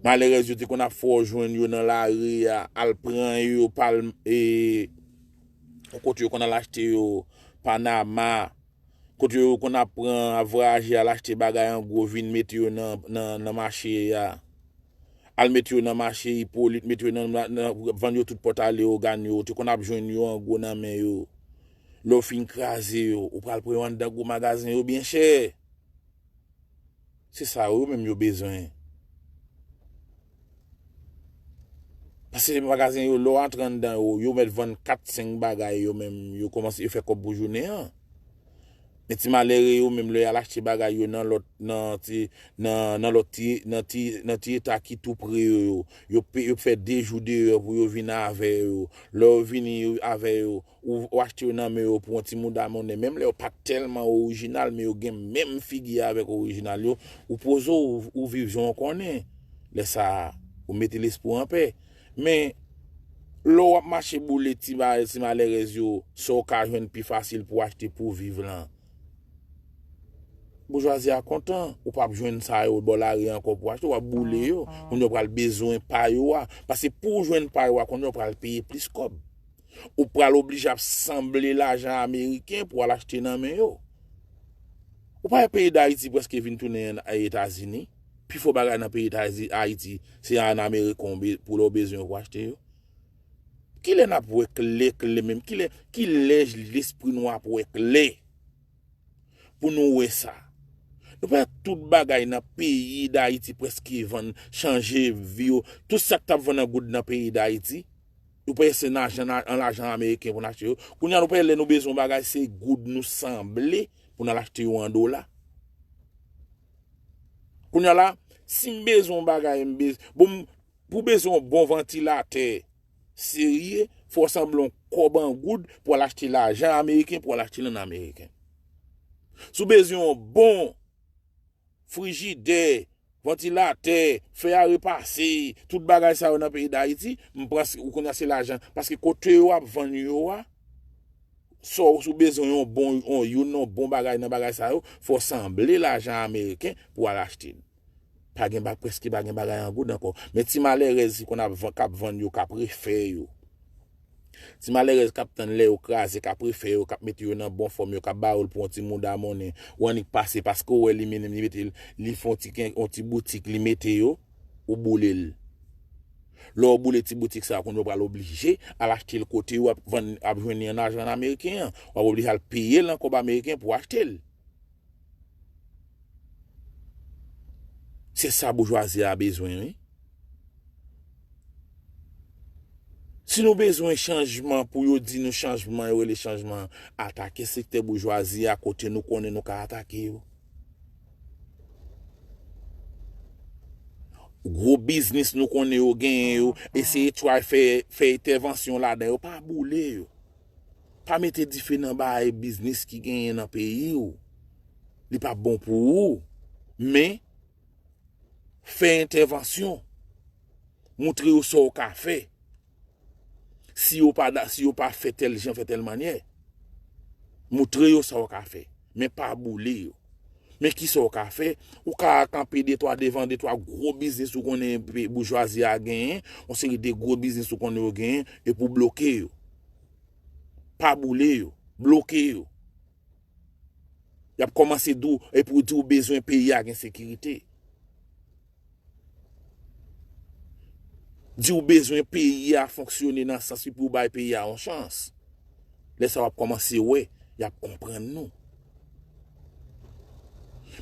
Malèrèz yo te konn ap fè w jwenn yo nan lari a, al pran yo, pa l, e, kote yo konn al achte yo, Panama, kote yo konn ap pran, ap vwayaje, al achte bagay an gwo, vin mete yo nan, nan, nan mache a. Al mete yo nan mache Ipolit, mete yo nan, nan, vann yo tout pòt ale, ògàn yo, ou te konn ap jwenn yo an gwo nan men yo. Lè w fin kraze yo, ou pral pran yo anndan gwo magazen yo byen chè. Se sa yo menm yo bezwen. Paske magazen yo, lè w antre anndan yo, yo mèt vann kat, senk bagay yo menm, yo kòmanse, yo fè kòb pou jounen an. Men ti malere yo menm, lè y al achte bagay yo nan lòt, nan ti, nan, nan lòt ti, nan ti, nan ti eta ki tou pre yo, yo, yo pe-, yo fè de jou deyò pou yo vin avè yo. Lè yo vini yo, avè yo, ou, ou achte yo nan men yo pou yon ti mouda monnen. Menm lè yo pa tèlman orijinal, men yo gen menm figi a avèk orijinal yo, ou poze w, ou viv jan w konnen. Lè sa a, ou mete lespri w anpè. Men, lè w ap mache boule ti ba-, ti malèrèz yo, sa w ka jwenn pi fasil pou w achte pou w viv lan. Boujwazi a kontan, ou p ap jwenn sa yo bò lari ankò pou achte, w ap boule yo. Moun yo pral bezwen pa yo a. Paske pou w jwenn pa yo a, kounye a w pral peye plis kòb. Ou pral oblije ap sanble lajan ameriken pou al achte nan men yo. Ou pa wè peyi Dayiti prèske vin tounen Etazini? Pifò bagay nan peyi Etazi-, Ayiti, se an ameriken w be-, pou lè w bezwen yo pou achte yo. Kilè n ap wè klè, klè menm? Kilè, kilè lespri nou ap wè klè? Pou nou wè sa. Nou pa wè tout bagay nan peyi Dayiti prèske vann, chanje vi yo. Tout sa k t ap vann an goud nan peyi Dayiti, yo peye se nan lajan, an lajan ameriken pou n achte yo. Kounye a nou pa wè lè nou bezwen yon bagay, se goud nou sanble pou n al achte yo an dola. Kounye a la, si m bezwen yon bagay, m bez-, bon, m, pou bezwen yon bon vantilatè serye, fò w sanble yon kòb an goud pou al achte lajan ameriken, pou al achte l an ameriken. Si w bezwen yon bon frijidè, vantilatè, fè a repase, tout bagay sa yo nan peyi Dayiti, m panse ou konnen se lajan. Paske kote yo ap vann yo a, sa w, si w bezwen yon bon, yon, youn nan bon bagay nan bagay sa yo, fò w sanble lajan ameriken pou al achte l. Pa gen ba-, prèske pa gen bagay an goud ankò. Men ti malerèz ki konn ap van-, k ap vann yo, k ap refè yo. Ti malerèz k ap tann lè yo kraze, k ap refè yo, k ap mete yo nan bon fòm yo, k ap ba yo l pou yon ti mouda monnen. Ou annik pase paske w wè li mennen, li mete l, li fè yon ti ken-, yon ti boutik, li mete yo, ou boule l. Lè w boule ti boutik sa a, kounye a w pral oblije al achte l kote yo ap vann, ap jwenn li an ajan ameriken an. W ap oblije al peye l an kòb ameriken pou w achte l. Se sa boujwazi a bezwen, wi. Si nou bezwen chanjman pou yo di nou chanjman, yo rele chanjman, atake sektè boujwazi a kote nou konnen nou ka atake yo. Gwo biznis nou konnen yo genyen yo, eseye try fè, fè entèvansyon ladan yo, pa boule yo. Pa mete dife nan bay biznis ki genyen nan peyi w. Li p ap bon pou ou. Men, fè entèvansyon. Moutre yo sa w ka fè. Si yo pa da-, si yo pa fè tèl jan, fè tèl mannyè. Moutre yo sa w ka fè. Men pa boule yo. Men kisa w ka fè? Ou ka kanpe de twa devan de twa gwo biznis ou konnen pe-, boujwazi a genyen, yon seri de gwo biznis ou konnen yo genyen, epi w bloke yo. Pa boule yo. Bloke yo. Y ap kòmanse di w, epi w di w bezwen peyi a gen sekirite. Di w bezwen peyi a fonksyone nan sans epi w bay peyi a yon chans. Lè sa w ap kòmanse wè, y ap konprann nou.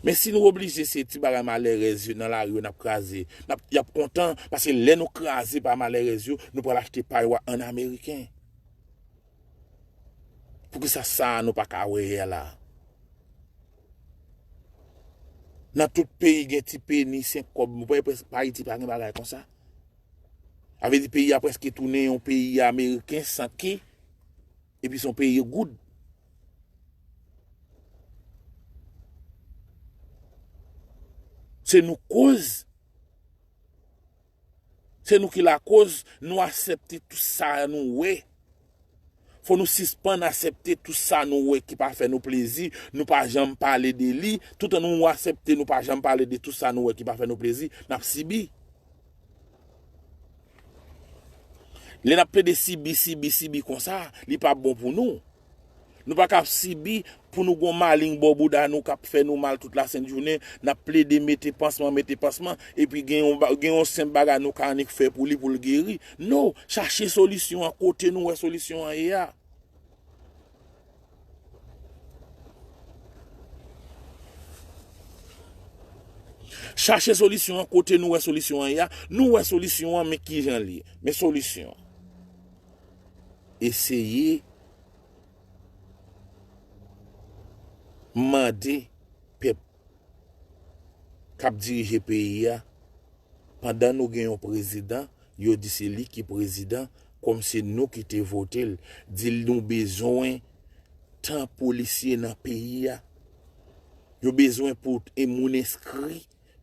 Men si nou oblije se ti bagay malerèz yo nan lari yo n ap kraze, n ap, y ap kontan, paske lè nou kraze pa malerèz yo, nou pral achte pa yo a an ameriken. Poukisa sa a nou pa ka wè a la? Nan tout peyi gen ti peni, senk kòb. Mwen pa, pa Ayiti pa gen bagay konsa. A vle di peyi a prèske tounen yon peyi ameriken san ke, epi se yon peyi goud. Se nou koz. Se nou ki lakoz nou aksepte tout sa nou wè. Fò nou sispann aksepte tout sa nou wè ki pa fè nou plezi, nou pa janm pale de li. Toutan nou aksepte nou pa janm pale de tout sa nou wè ki pa fè nou plezi, n ap sibi. Lè n ap plede sibi, sibi, sibi konsa, li p ap bon pou nou. Nou pa ka ap sibi pou nou gon maleng bò bouda nou k ap fè nou mal tout lasent jounen, n ap plede mete pansman, mete pansman, epi gen yon, ba- gen yon senp bagay nou ka annik fè pou li, pou l geri. No, chache solisyon an kote nou wè solisyon an ye a. Chache solisyon an kote nou wè solisyon an ye a. Nou wè solisyon an, men kijan li ye. Men solisyon an. Eseye mande pèp k ap dirije peyi a, pandan nou gen yon prezidan, yo di se li ki prezidan, kòm se nou ki te vote l, di l nou bezwen tan polisye nan peyi a. Yo bezwen pou e moun enskri,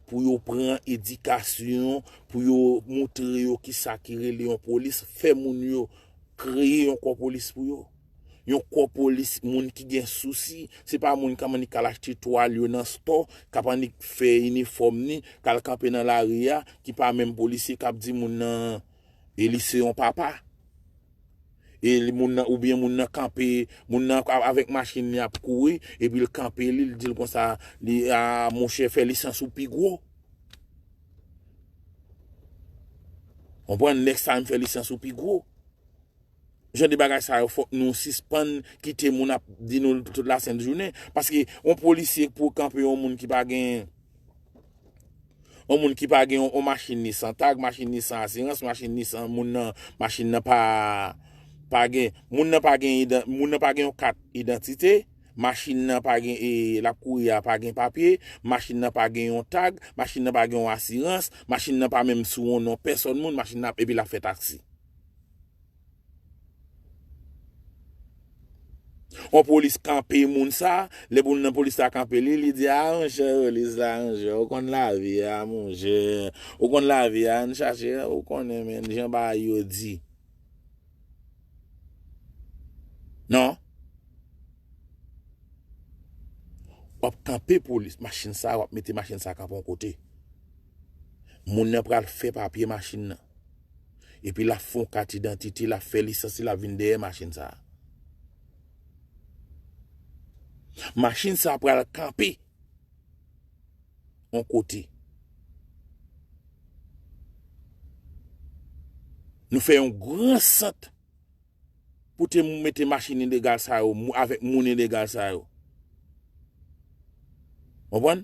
pou yo pran edikasyon, pou yo montre yo kisa ki rele yon polis, fè moun yo kreye yon kò polis pou yo. Yon kò polis, moun ki gen sousi, se pa moun k ap annik al achte twal yo nan stò, k ap annik fè inifòm ni, k al kanpe nan lari a, ki pa menm polisye k ap di moun nan, e li se yon papa. E li, moun nan, oubyen moun nan kanpe, moun nan a- avèk machin li ap kouri, epi l kanpe li, l di l konsa, li, a, monchè, fè lisans ou pi gwo. Konprann, next time fè lisans ou pi gwo. Jan de bagay sa yo, fòk nou sispann kite moun ap di nou tout lasent jounen. Paske yon polisye pou kanpe yon moun ki pa gen, yon moun ki pa gen yon, yon machin ni san tag, machin ni san asirans, machin ni san moun nan, machin nan pa, pa gen, moun nan pa gen idan- moun nan pa gen yon kat idantite, machin nan pa gen, e, l ap kouri a pa gen papye, machin nan pa gen yon tag, machin nan pa gen yon asirans, machin nan pa menm sou yon non pèsòn moun, machin nan, epi l ap fè taksi. On polis kanpe moun sa, lè moun nan polis la kanpe li, li di, "A, monchè, polis la, monchè, ou konn lavi a, monchè, ou konn lavi a, ann chache, ou konnen, men, jan bagay yo di." Non? W ap kanpe polis, machin sa, w ap mete machin sa kanpe yon kote. Moun nan pral fè papye machin nan. Epi l ap fè yon kat idantite, l ap fè lisans li, l ap vin dèyè machin sa. Machin sa pral kanpe yon kote. Nou fè yon gran sant pou te mete machin ilegal sa yo, mou- avèk moun ilegal sa yo. Konprann?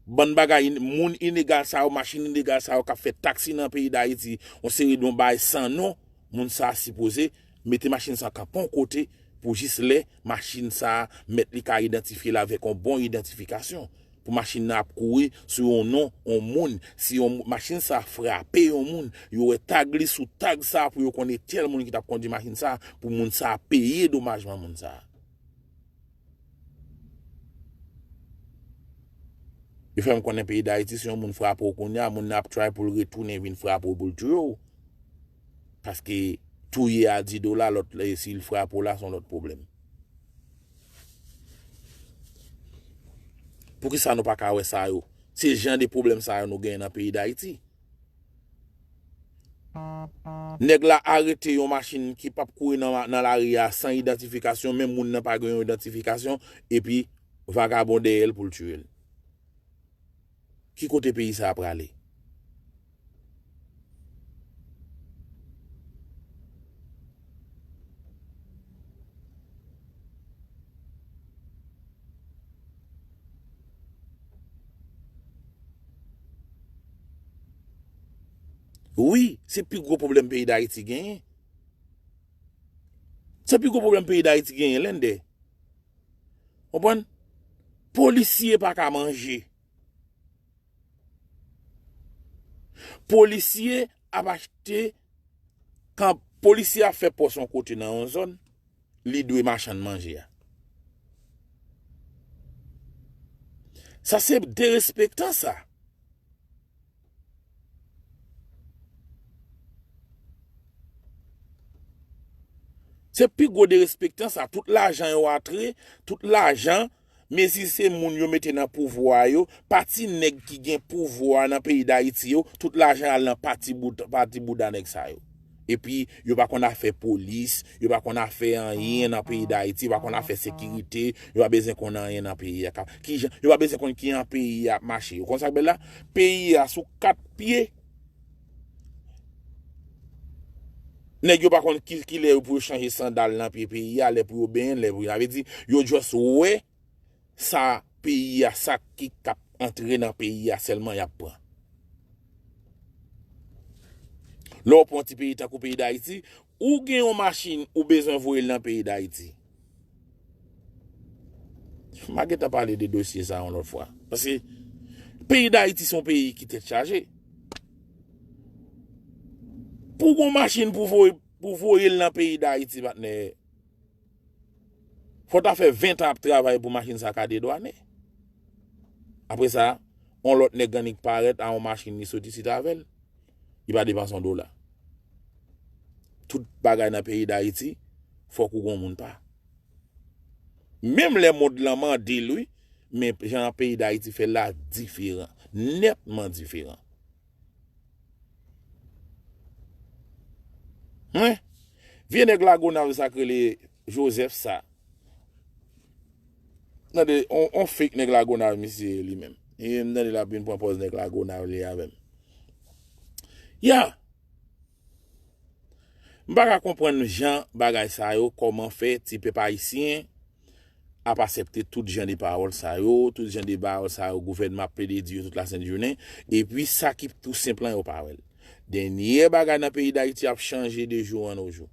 Bann bagay in- moun ilegal sa yo, machin ilegal sa yo k ap fè taksi nan peyi Dayiti, yon seri de yon bagay san non, moun sa a sipoze mete machin sa kanpe yon kote pou jis lè machin sa a mèt li ka idantifye l avèk yon bon idantifikasyon. Pou machin nan ap kouri sou yon non, yon moun. Si yon mou- machin sa frape yon moun, yo wè tag li sou tag sa pou yo konnen tèl moun ki t ap kondui machin sa, pou moun sa peye domajman moun sa. Yo fè m konnen peyi Dayiti, si yon moun frape w kounye a, moun nan ap try pou l retounen vin frape w pou l touye w. Paske touye a di dola, lòt la, si l frape w la, se yon lòt pwoblèm. Poukisa nou pa ka wè sa yo? Se jan de pwoblèm sa yo nou genyen nan peyi Dayiti. Nèg la arete yon machin ki p ap kouri nan, nan lari a san idantifikasyon, menm moun nan pa gen yon idantifikasyon, epi vagabon dèyè l pou l tiye l. Ki kote peyi sa a prale? Wi, se pi gwo pwoblèm peyi Dayiti genyen. Se pi gwo pwoblèm peyi Dayiti genyen, Lende. Konprann? Polisye pa ka manje. Polisye ap achte, kan polisye ap fè pòs yon kote nan yon zòn, li dwe machann manje a. Sa se derespektan sa. Se pi gwo derespektan sa. Tout lajan yo antre, tout lajan, mezi se moun yo mete nan pouvwa yo, pati nèg ki gen pouvwa nan peyi Dayiti yo, tout lajan al nan pati bout-, pati bouda nèg sa yo. Epi, yo pa konn afè polis, yo pa konn afè anyen nan peyi Dayiti, yo pa konn afè sekirite, yo pa bezwen konn anyen nan peyi a. Ka-, kijan, yo pa bezwen konn kijan peyi a ap mache. Yo konn sa k bèl la? Peyi a sou kat pye. Nèg yo pa konn ki, kilè pou yo chanje sandal nan pye peyi a, lè pou yo benyen, lè pou yo. Sa vle di, yo just wè sa peyi a, sa ki k ap antre nan peyi a sèlman y ap pran. Lè w pran ti peyi tankou peyi Dayiti, ou gen yon machin, ou bezwen voye l nan peyi Dayiti. M a gentan pale de dosye sa yon lòt fwa. Paske peyi Dayiti se yon peyi ki tèt chaje. Pou w gen yon machin pou voye, pou voye l nan peyi Dayiti, patnè, fò w ta fè ven tan ap travay pou machin sa ka dedwanen. Apre sa, yon lòt nèg annik parèt a yon machin li sot isit avè l. Li pa depanse yon dola. Tout bagay nan peyi Dayiti, fòk ou gon moun pa. Menm lè mond lan mande l, wi, men jan peyi Dayiti fè l la diferan. Nètman diferan. Wi. Vye nèg Lagonav sa k rele Joseph sa. Tande, on, on fake nèg Lagonav misye ye li menm. E m tande l ap vin pran pòz nèg Lagonav li avè m. Ya! M pa ka konprann jan bagay sa yo, kòman fè ti pèp ayisyen ap aksepte tout jan de pawòl sa yo, tout jan de pawòl sa yo, gouvènman ap plede di yo tout lasent jounen, epi sa ki tou senp lan yo pa wè l. Dènye bagay nan peyi Dayiti ap chanje de jou an o jou.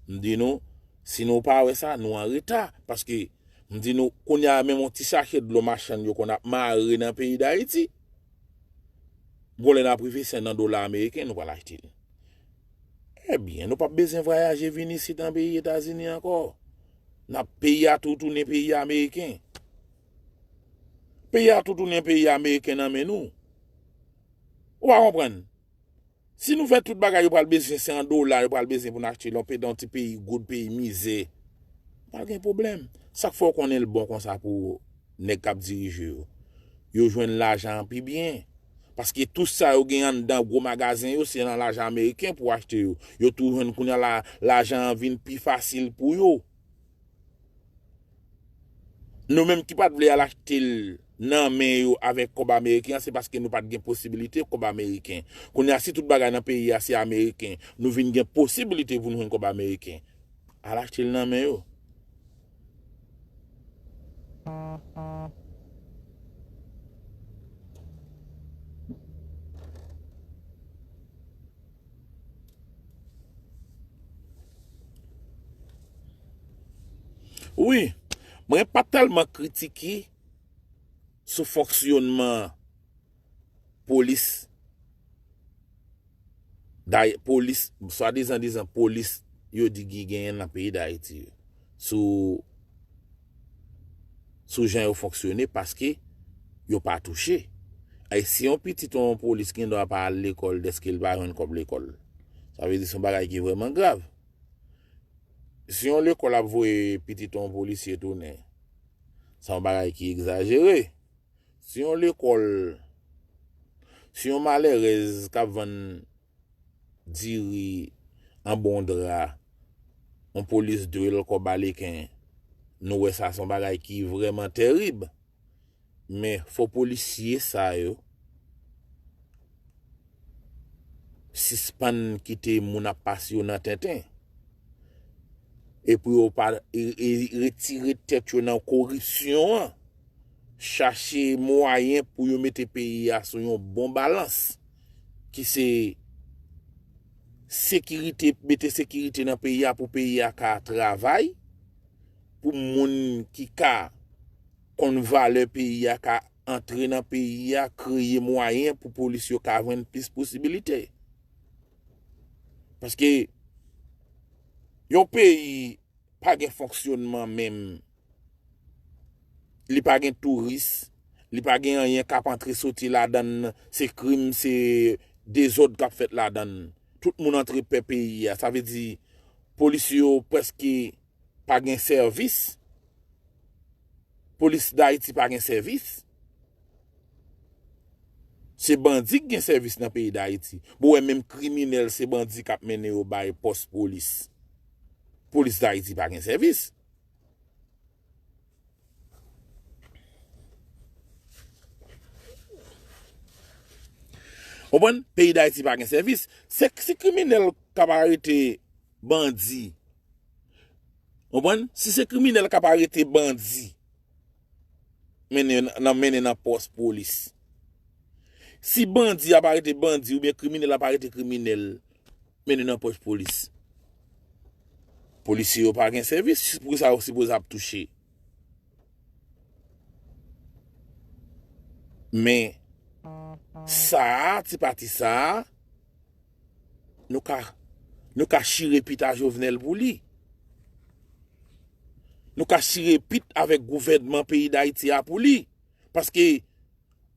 M di nou, si nou pa wè sa, nou an reta, paske m di nou, kounye a menm yon ti sachè dlo machann yo konn ap mare nan peyi Dayiti. Gon lè n ap rive se nan dola ameriken nou pral achte l. Ebyen, nou p ap bezwen vwayaje vin isit nan peyi Etazini ankò. N ap, peyi a tou tounen peyi ameriken. Peyi a tou tounen peyi ameriken nan men nou. Ou pa konprann? Si nou fè tout bagay yo pral bezwen, se an dola yo pral bezwen pou n achte l, yon pe-, yon ti peyi goud, peyi mizè. Pa gen pwoblèm. Sa k fè w konnen l bon konsa pou nèg k ap dirije yo? Yo jwenn lajan an pi byen. Paske tout sa yo gen anndan gwo magazen yo, se nan lajan ameriken pou achte yo. Yo tou jwenn kounye a la, lajan an vin pi fasil pou yo. Nou menm ki pa t vle al achte l nan men yo avèk kòb ameriken an, se paske nou pa t gen posibilite kòb ameriken. Kounye a, si tout bagay nan peyi a se ameriken, nou vin gen posibilite pou nou jwenn kòb ameriken. Al achte l nan men yo. Wi, mwen pa tèlman kritike sou fonksyonman polis, day-, polis, swadizan dizan polis yo di ki genyen nan peyi Dayiti yo. Sou, sou jan yo fonksyone paske yo pa touche. Ay, si yon pitit yon polis gen dwa pa al lekòl dèske l pa jwenn kòb lekòl, sa vle di se yon bagay ki vrèman grav. Si yon lekòl ap voye pitit yon polisye tounen, se yon bagay ki egzajere. Si yon lekòl, si yon malèrèz k ap vann diri an bon dra, yon polis dwe l kòb aleken, nou wè sa se yon bagay ki vrèman tèrib. Men fò polisye sa yo sispann kite moun ap pase yo nan tenten. E pou yo pa e, e, retire tèt yo nan koripsyon an. Chache mwayen pou yo mete peyi a sou yon bon balans. Ki se sekirite, mete sekirite nan peyi a pou peyi a ka travay, pou moun ki ka konn valè peyi a ka antre nan peyi a, kreye mwayen pou polis yo ka jwenn plis posibilite. Paske yon peyi pa gen fonksyonman menm. Li pa gen touris, li pa gen anyen k ap antre soti ladan l, se krim, se dezòd k ap fèt ladan l. Tout moun antre pè peyi a. Sa vle di, polis yo prèske pa gen sèvis. Polis Dayiti pa gen sèvis. Se bandi k gen sèvis nan peyi Dayiti. Bon, wè, menm kriminèl, se bandi k ap mennen yo bay pòs polis. Polis Dayiti pa gen sèvis. Konprann? Peyi Dayiti pa gen sèvis. Se, si kriminèl k ap arete bandi, konprann? Si se kriminèl k ap arete bandi, mennen nan, mennen nan pòs polis. Si bandi ap arete bandi oubyen kriminèl ap arete kriminèl, mennen nan pòs polis. Polisye yo pa gen sèvis, poukisa yo sipoze ap touche? Men, sa a, ti pati sa a, nou ka, nou ka chire pit a Jovenel pou li. Nou ka chire pit avèk gouvènman peyi Dayiti a pou li. Paske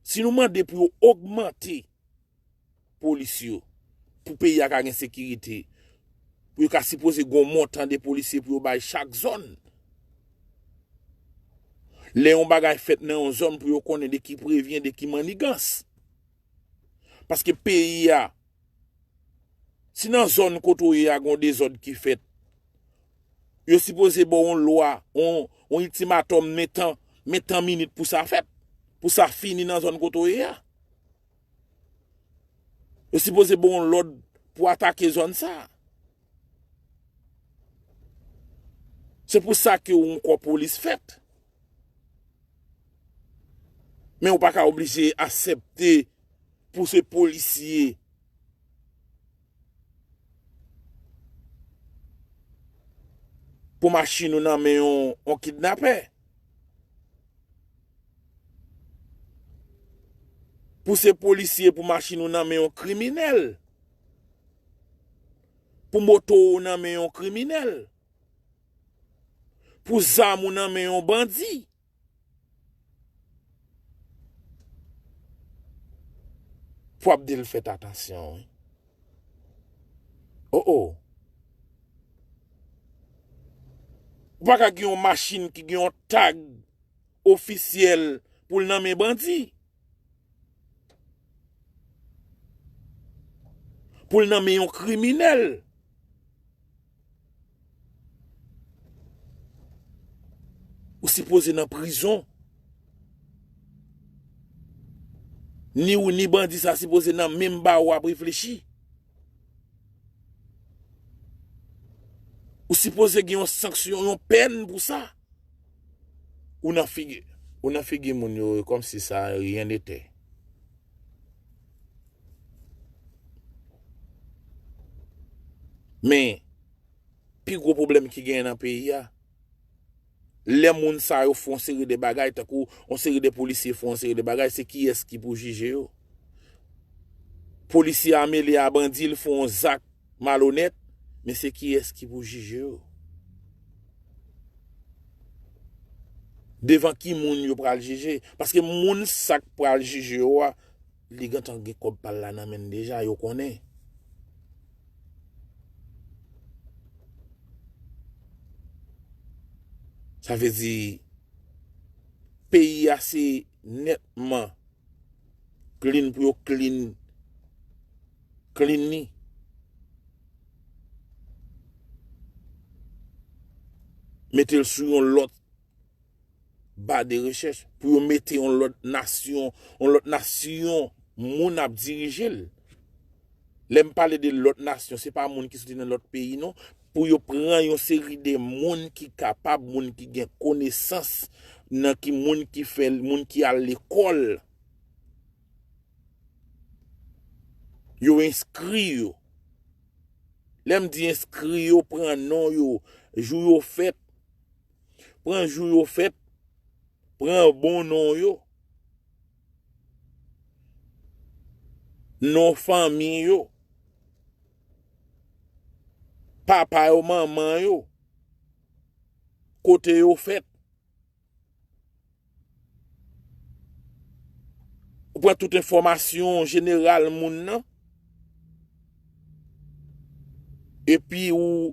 si nou mande pou yo ogmante polis yo, pou peyi a ka gen sekirite, pou yo ka sipoze gen yon montan de polisye pou yo bay chak zòn. Lè yon bagay fèt nan yon zòn, pou yo konnen de ki prevyen, de ki mannigans. Paske peyi a, si nan zòn kote w ye a gen yon dezòd ki fèt, yo sipoze ba w yon lwa, yon, yon iltimatòm, men tan, men tan minit pou sa fèt, pou sa fini nan zòn kote w ye a. Yo sipoze ba w yon lòd pou atake zòn sa a. Se pou sa ke yon kò polis fèt. Men ou pa ka oblije aksepte pou se polisye, pou machin ou nan men yon, yon kidnapè. Pou se polisye, pou machin ou nan men yon kriminèl. Pou moto ou nan men yon kriminèl. Pou zam ou nan men yon bandi. Pou Abdel fèt atansyon, wi. Oh, oh. Ou pa ka gen yon machin ki gen yon tag ofisyèl pou l nan men bandi. Pou l nan men yon kriminèl. Ou sipoze nan prizon. Ni ou ni bandi sa sipoze nan menm bawo ap reflechi. Ou sipoze gen yon sanksyon, yon pèn pou sa. Ou nan figi, ou nan figi moun yo kòmsi sa rien n'était. Men, pi gwo pwoblèm ki genyen nan peyi a, lè moun sa yo fè yon seri de bagay, tankou yon seri de polisye fè yon seri de bagay, se kiyès ki pou jije yo? Polisye a mele a bandi, l fè yon zak malonèt, men se kiyès ki pou jije yo? Devan ki moun yo pral jije? Paske moun sa k pral jije yo a, li gentan gen kòb pa l la nan men l deja, yo konnen. Sa vle di, peyi a se nètman clean pou yo clean, clean li. Mete l sou yon lòt ba de rechèch, pou yo mete yon lòt nasyon, yon lòt nasyon moun ap dirije l. Lè m pale de lòt nasyon, se pa moun ki soti nan lòt peyi, non. Pou yo pran yon seri de moun ki kapab, moun ki gen konesans, nan ki moun ki fè, moun ki al lekòl. Yo enskri yo. Lè m di enskri yo, pran non yo, jou yo fèt, pran jou yo fèt, pran bon non yo, non fanmi yo, papa yo, manman yo, kote yo fèt. Ou pran tout enfòmasyon jeneral moun nan, epi ou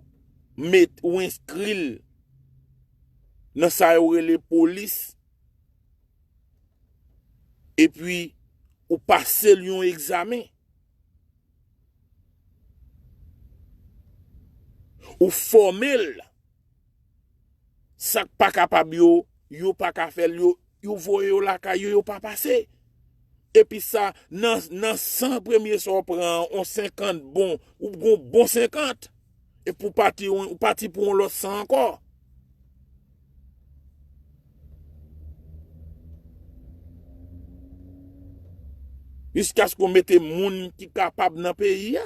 met, ou enskri l nan sa yo rele polis, epi ou pase l yon egzamen. Ou fòme l. Sa k pa kapab yo, yo pa ka fè l, yo, yo voye yo lakay yo, yo pa pase. Epi sa, nan, nan san premye sa w pran an, on senkant bon, ou gon bon senkant. Epi w pati, ou pati pou yon lòt san ankò. Jiskaske w mete moun ki kapab nan peyi a.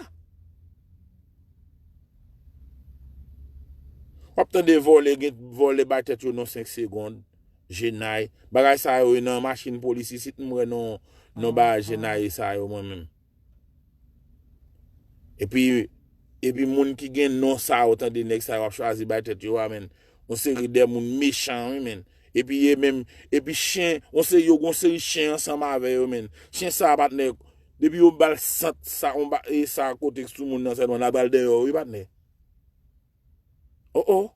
W ap tande vòlè, gen vòlè bay tèt yo non senk segonn, jenay. Bagay sa yo nan machin polis isit, m wè non, non bagay jenay sa yo mwen menm. Epi, epi moun ki gen non sa yo, tande nèg sa yo ap chwazi bay tèt yo a, menn. Yon seri de moun mechan, wi, menn. Epi e menm, epi chen, yon seri yo, yon seri chen ansanm avè yo, menn. Chen sa, patnè, depi yo ba l sant sa, yon ba, e sa kote sou moun nan sèlman, l ap al dèyè, wi, patnè. Oh, oh.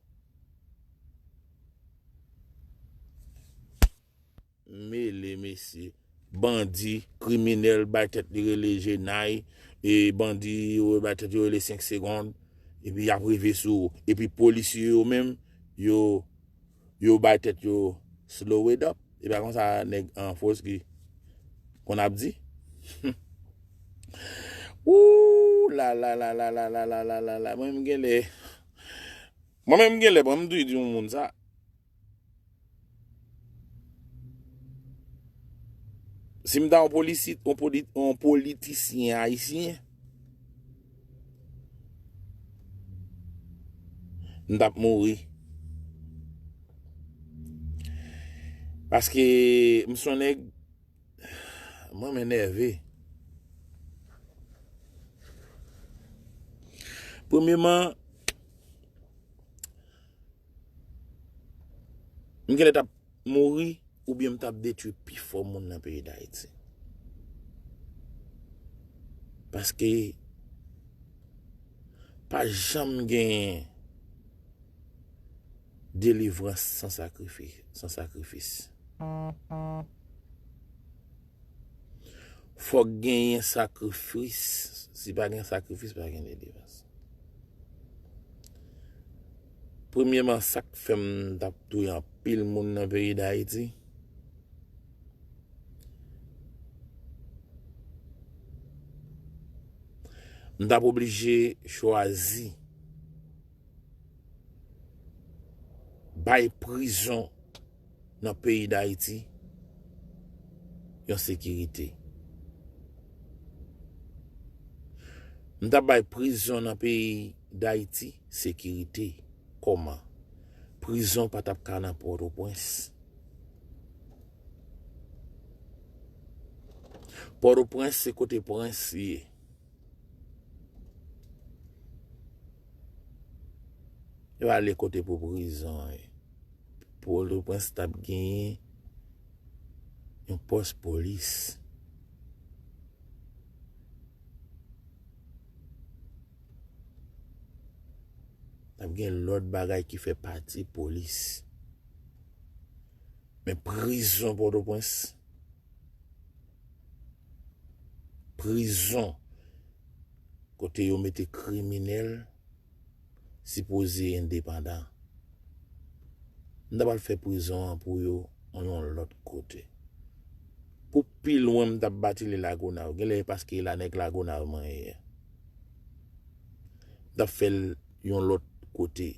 Mele, mesye. Bandi, kriminèl, bay tèt li rele Jenay, e bandi, yo bay tèt yo rele senk segonn, epi y ap rive sou ou. Epi polisye yo menm, yo, yo bay tèt yo slow it up. E pa konsa nèg an fos ki konn ap di. Ooh la la la la la la la la la la. Mwen menm genlè, mwen menm genlè, mwen m dwe di yon moun sa. Si m ta yon polisit, yon poli-, yon politisyen ayisyen, m t ap mouri. Paske m se yon nèg, mwen m enève. Premyeman, m genlè t ap mouri oubyen m t ap detwi pifò moun nan peyi Dayiti. Paske pa janm genyen delivrans san sakrifis, san sakrifis. Fòk genyen sakrifis. Si pa gen sakrifis, pa gen delivrans. Premyeman, sa k fè m t ap touye anpil moun nan peyi Dayiti, m t ap oblije chwazi bay prizon nan peyi Dayiti yon sekirite. M t ap bay prizon nan peyi Dayiti sekirite. Kòman? Prizon pa t ap ka nan Pòtoprens. Pòtoprens se kote prens ye. Yo ale kote pou prizon an ye. Pòtoprens t ap genyen yon pòs polis. T ap gen lòt bagay ki fè pati polis. Men prizon Pòtoprens, prizon kote yo mete kriminèl, sipoze endepandan. M ta pral fè prizon an pou yo yon lòt kote. Pou pi lwen, m t ap batile Lagonav. Genlè e paske e la nèg Lagonav mwen ye. M t ap fè l yon lòt kote.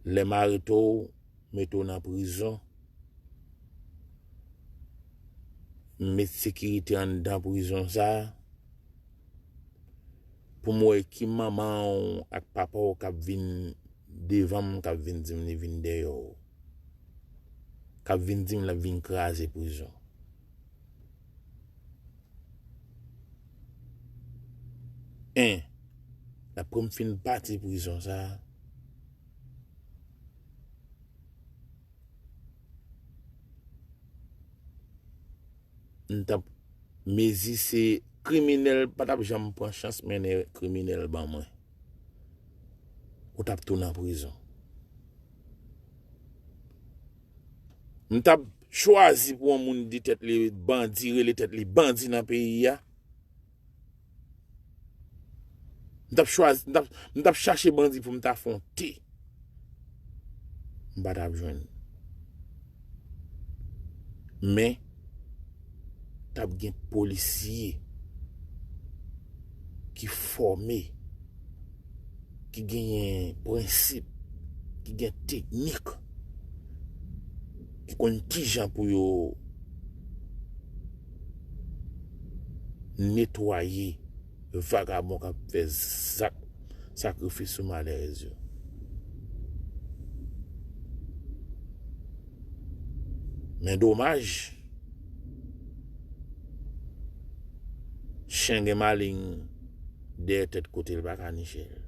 Lè m arete w, mete w nan prizon, m met sekirite anndan prizon sa a, pou m wè ki manman w ak papa w k ap vin devan m, k ap vin di m li vin dèyè w. k ap vin di m l ap vin kraze prizon. En, l ap pran m fin bati prizon sa a. M t ap mezi se kriminèl pa t ap janm pran chans mennen kriminèl ban mwen. Ou t ap tou nan prizon. M t ap chwazi pou yon moun di tèt li bandi, rele tèt li bandi nan peyi a. M t ap chwazi, m t ap, m t ap chache bandi pou m ta afwonte. M pa t ap jwenn. Men, t ap gen polisye ki fòme, ki genyen prensip, ki gen teknik, ki konn kijan pou yo netwaye vagabon k ap fè zak sakrifis sou malerèz yo. Men domaj, chen gen maleng dèyè tèt kote l pa ka niche l.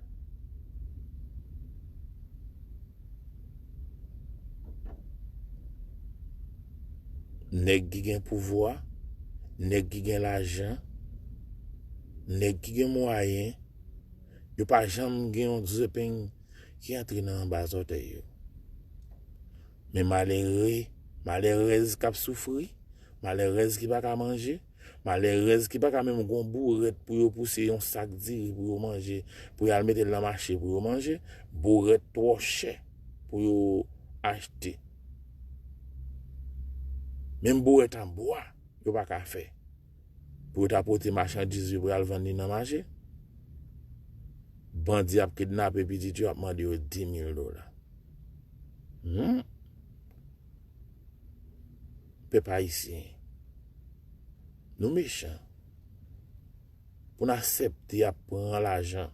Nèg ki gen pouvwa, nèg ki gen lajan, nèg ki gen mwayen, yo pa janm gen yon zepeng ki antre nan anba zòtèy yo. Men malere, malerèz k ap soufri, malerèz ki pa ka manje, malerèz ki pa ka menm gon bourèt pou yo pouse yon sak diri pou yo manje, pou y al mete l nan mache pou yo manje, bourèt twò chè pou yo achte. Menm bourèt an bwa, yo pa ka fè. Pou yo ta pote machandiz yo pou y al vann li nan mache. Bandi ap kidnape pitit yo, ap mande yo di mil dola. Hmm. Pèp ayisyen, nou mechan. Pou n aksepte y ap pran lajan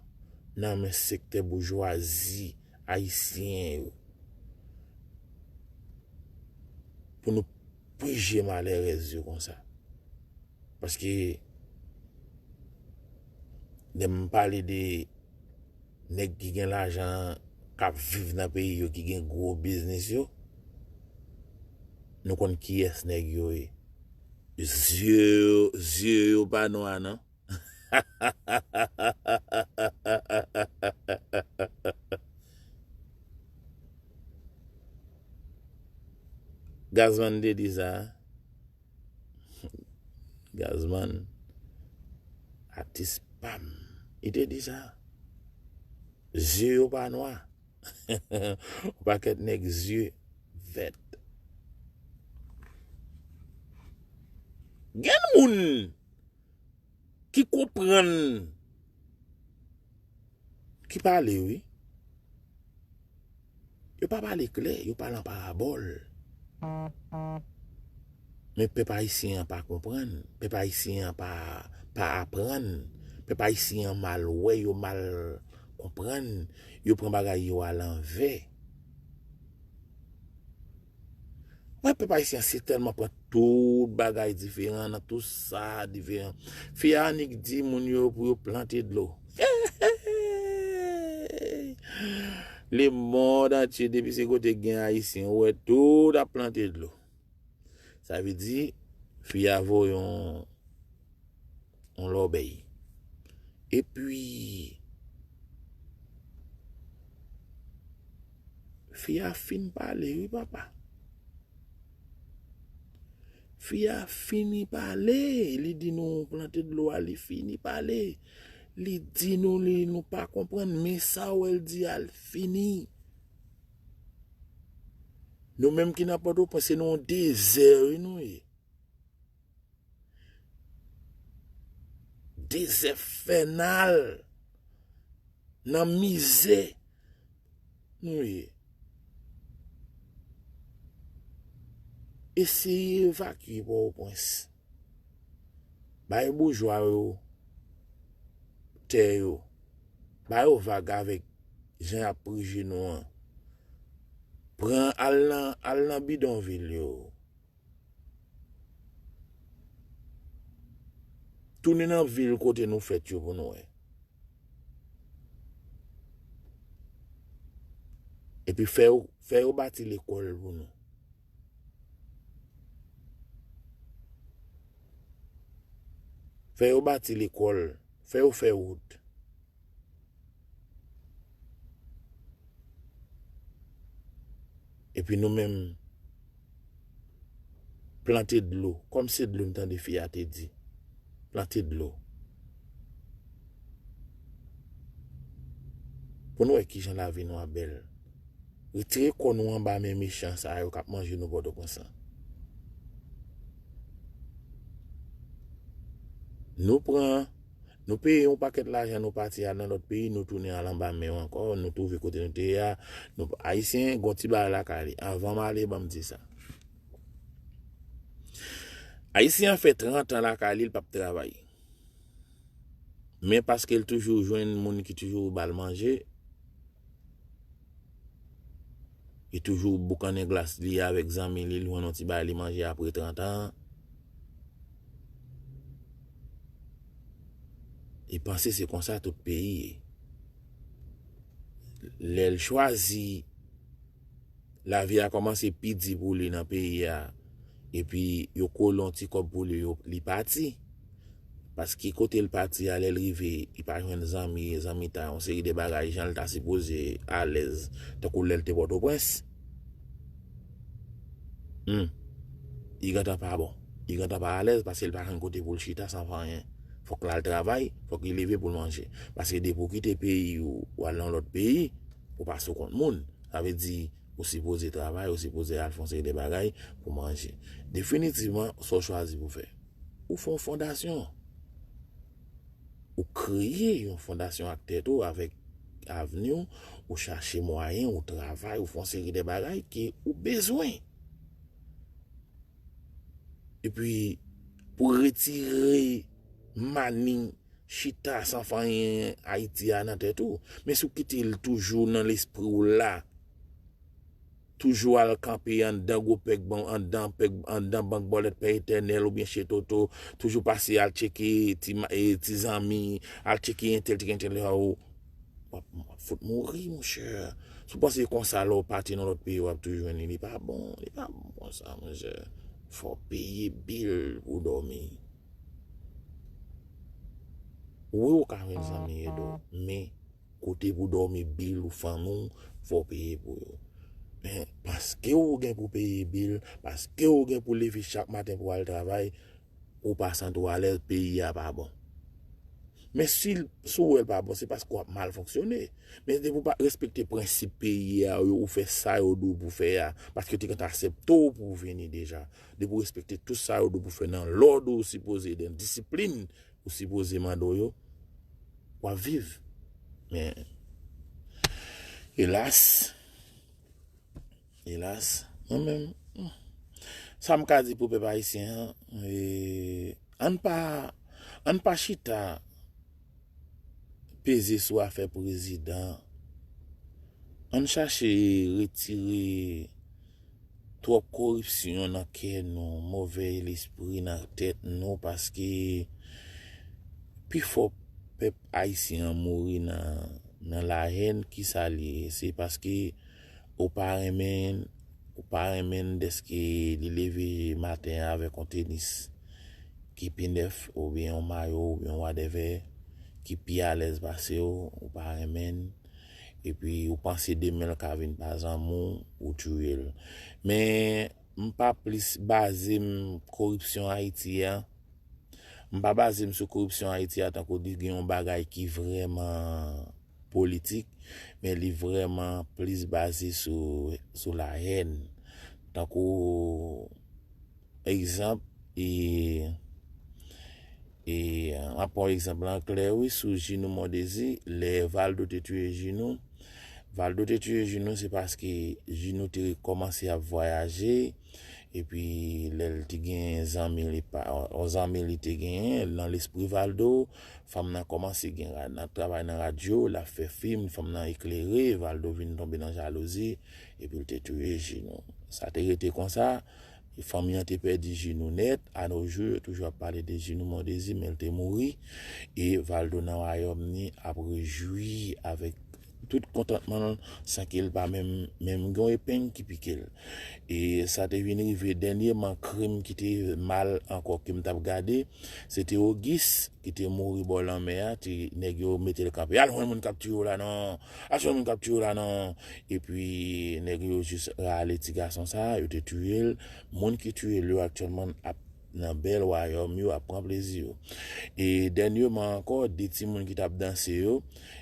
nan men sektè boujwazi ayisyen yo. Pou nou prije malerèz yo konsa. Paske, lè m pale de nèg ki gen lajan, k ap viv nan peyi yo, ki gen gwo biznis yo, nou konn kiyès nèg yo ye. Zye yo, zye yo pa nwa, non. Gazman te di sa. Gazman, atis pa m. Li te di sa. Zye yo pa nwa. Yon pakèt nèg zye vèt. Gen moun ki konprann, ki pale, wi. Yo pa pale klè, yo pale an parabòl. Men pèp ayisyen an pa konprann, pèp ayisyen an pa, pa aprann, pèp ayisyen an mal wè, yo mal konprann, yo pran bagay yo alanvè. Wè, pèp ayisyen an se tèlman pran tout bagay diferan, nan tout sa diferan. Fi a annik di moun yo pou yo plante dlo. Lemonn antye, depi se kote gen ayisyen, ou wè tout ap plante dlo. Sa vle di, fi a voye yon, yon lòbèy. Epi, fi a fin pale, wi, papa. Fi a fini pale, li di nou plante dlo a, li fini pale. Li di nou, li, nou pa konprann, men sa w wè l di a, l fini. Nou menm ki nan Pòtoprens, se nan yon dezè, wi, nou ye. Dezè fènal, nan mizè, nou ye. Eseye evakye Pòtoprens. Bay boujwa yo tè yo. Ba yo vag avèk jan y ap prije nou an. Pran, al nan, al nan bidonvil yo. Tounen nan vil kote nou fèt yo pou nou wè. Epi fè yo, fè yo bati lekòl pou nou. Fè yo bati lekòl, fè yo fè wout. Epi nou menm, plante dlo. Kòm se dlo m tande fi a te di. Plante dlo. Pou nou wè kijan lavi nou a bèl. Retire kò nou anba men mechan sa yo k ap manje nou Pòtoprens lan. Nou pran, nou peye yon pakèt lajan, nou pati al nan lòt peyi, nou tounen al anba men yo ankò, nou twouve kote nou te ye a. Nou, Ayisyen, gon ti bagay lakay li. Anvan m ale, ban m di sa. Ayisyen an fè trant an lakay li, li p ap travay. Men paske l toujou jwenn moun ki toujou ba l manje, li toujou boukannen glas li avèk zanmi li, li jwenn yon ti bagay li manje apre trant an. Li panse se konsa tout peyi ye. Lè l chwazi, lavi a kòmanse pi di pou li nan peyi a, epi yo kole yon ti kòb pou li, yo, li pati. Paske kote l pati a, lè l rive, li pa jwenn zanmi, zanmitay, yon seri de bagay, jan l ta sipoze alèz, tankou lè l te Pòtoprens. Hmm. Li gentan pa bon. Li gentan pa alèz paske l pa jwenn kote pou l chita san fè anyen. Fòk l al travay, fòk li leve pou l manje. Paske depi w kite peyi w, w al nan lòt peyi, ou pa sou kont moun. Sa vle di, ou sipoze travay, ou sipoze al fè yon seri de bagay pou manje. Definitivman, sa w chwazi pou fè. Ou fè yon fondasyon. Ou kreye yon fondasyon ak tèt ou, avèk avni w, ou chache mwayen, ou travay, ou fè yon seri de bagay ke ou bezwen. Epi, pou retire mani chita san fè anyen Ayiti a nan tèt ou. Men si w kite l toujou nan lespri w la, toujou al kanpe anndan gwo pèg, bon, anndan pèg, anndan bank bòlèt Pè Etènèl oubyen Chez Toto, toujou pase al tcheke ti ma-, e, ti zanmi, al tcheke entèl, tcheke entèl, w ap, w ap fout mouri, monchè. Si w panse konsa, lè w pati nan lòt peyi, w ap toujou jwenn li. Li pa bon, li pa bon konsa, monchè. Fò w peye bil pou w dòmi. Wi, ou ka jwenn zanmi ede w, men kote pou dòmi, bil ou, fanmi w, fò w peye pou yo. Men paske ou gen pou peye bil, paske ou gen pou leve chak maten pou al travay, ou pa santi w alèz, peyi a pa bon. Men si, si w wè l pa bon, se paske w ap mal fonksyone. Men depi w pa respekte prensip peyi a yo, ou fè sa yo di w pou fè a, paske yo te gentan aksepte w pou w vini deja. Depi w respekte tout sa yo di w pou w fè nan lòd ou sipoze, nan disiplin ou sipoze mande w yo, w ap viv. Men, elas, elas, mwen menm, hmm, sa m ka di pou pèp ayisyen an, e, ann pa, ann pa chita peze sou afè prezidan. Ann chache retire twòp koripsyon nan kè nou, movè lespri nan tèt nou, paske pifò pèp ayisyen an mouri nan, nan lahèn. Kisa l ye? Se paske ou pa renmen, ou pa renmen dèske li leve maten an avèk yon tenis ki pi nèf, oubyen yon mayo, oubyen yon whatever, ki pi alèz pase w, ou pa renmen, epi ou panse demen l ka vin pa zanmi w, ou touye l. Men, m pa plis baze m koripsyon Ayiti a. M pa baze m sou koripsyon Ayiti a tankou li gen yon bagay ki vrèman politik, men li vrèman plis baze sou, sou lahèn. Tankou, egzanp, e, e, m ap pran egzanp lan klè, wi, sou Ginou Mondésir, lè Valdo te touye Ginou. Valdo te touye Ginou, se paske Ginou te kòmanse ap vwayaje, Epi lè l te gen zanmi li pa, yon zanmi li te genyen nan lespri Valdo, fanm nan kòmanse gen ra- nan travay nan radyo, l ap fè fim, fanm nan eklere, Valdo vin tonbe nan jalouzi, epi l te touye Jinou. Sa te rete konsa, fanmi an te pèdi Jinou nèt, a no jou yo toujou ap pale de Jinou Mondésir, men l te mouri, e Valdo nan wayòm ni ap rejwi avèk tout kontantman l, san ke l pa menm, menm gen yon epeng ki pike l. E sa te vin rive dènyèman, krim ki te mal ankò ke m t ap gade, se te Ogis ki te mouri bò lanmè a, te, nèg yo mete l kanpe. Al jwenn moun k ap tiye w la non! Al jwenn moun k ap tiye w la non! Epi nèg yo jis rale ti gason sa, yo te tiye l. Moun ki tiye l yo aktyèlman ap nan bèl wayòm yo, ap pran plezi yo. E dènyèman ankò, de timoun ki t ap danse yo,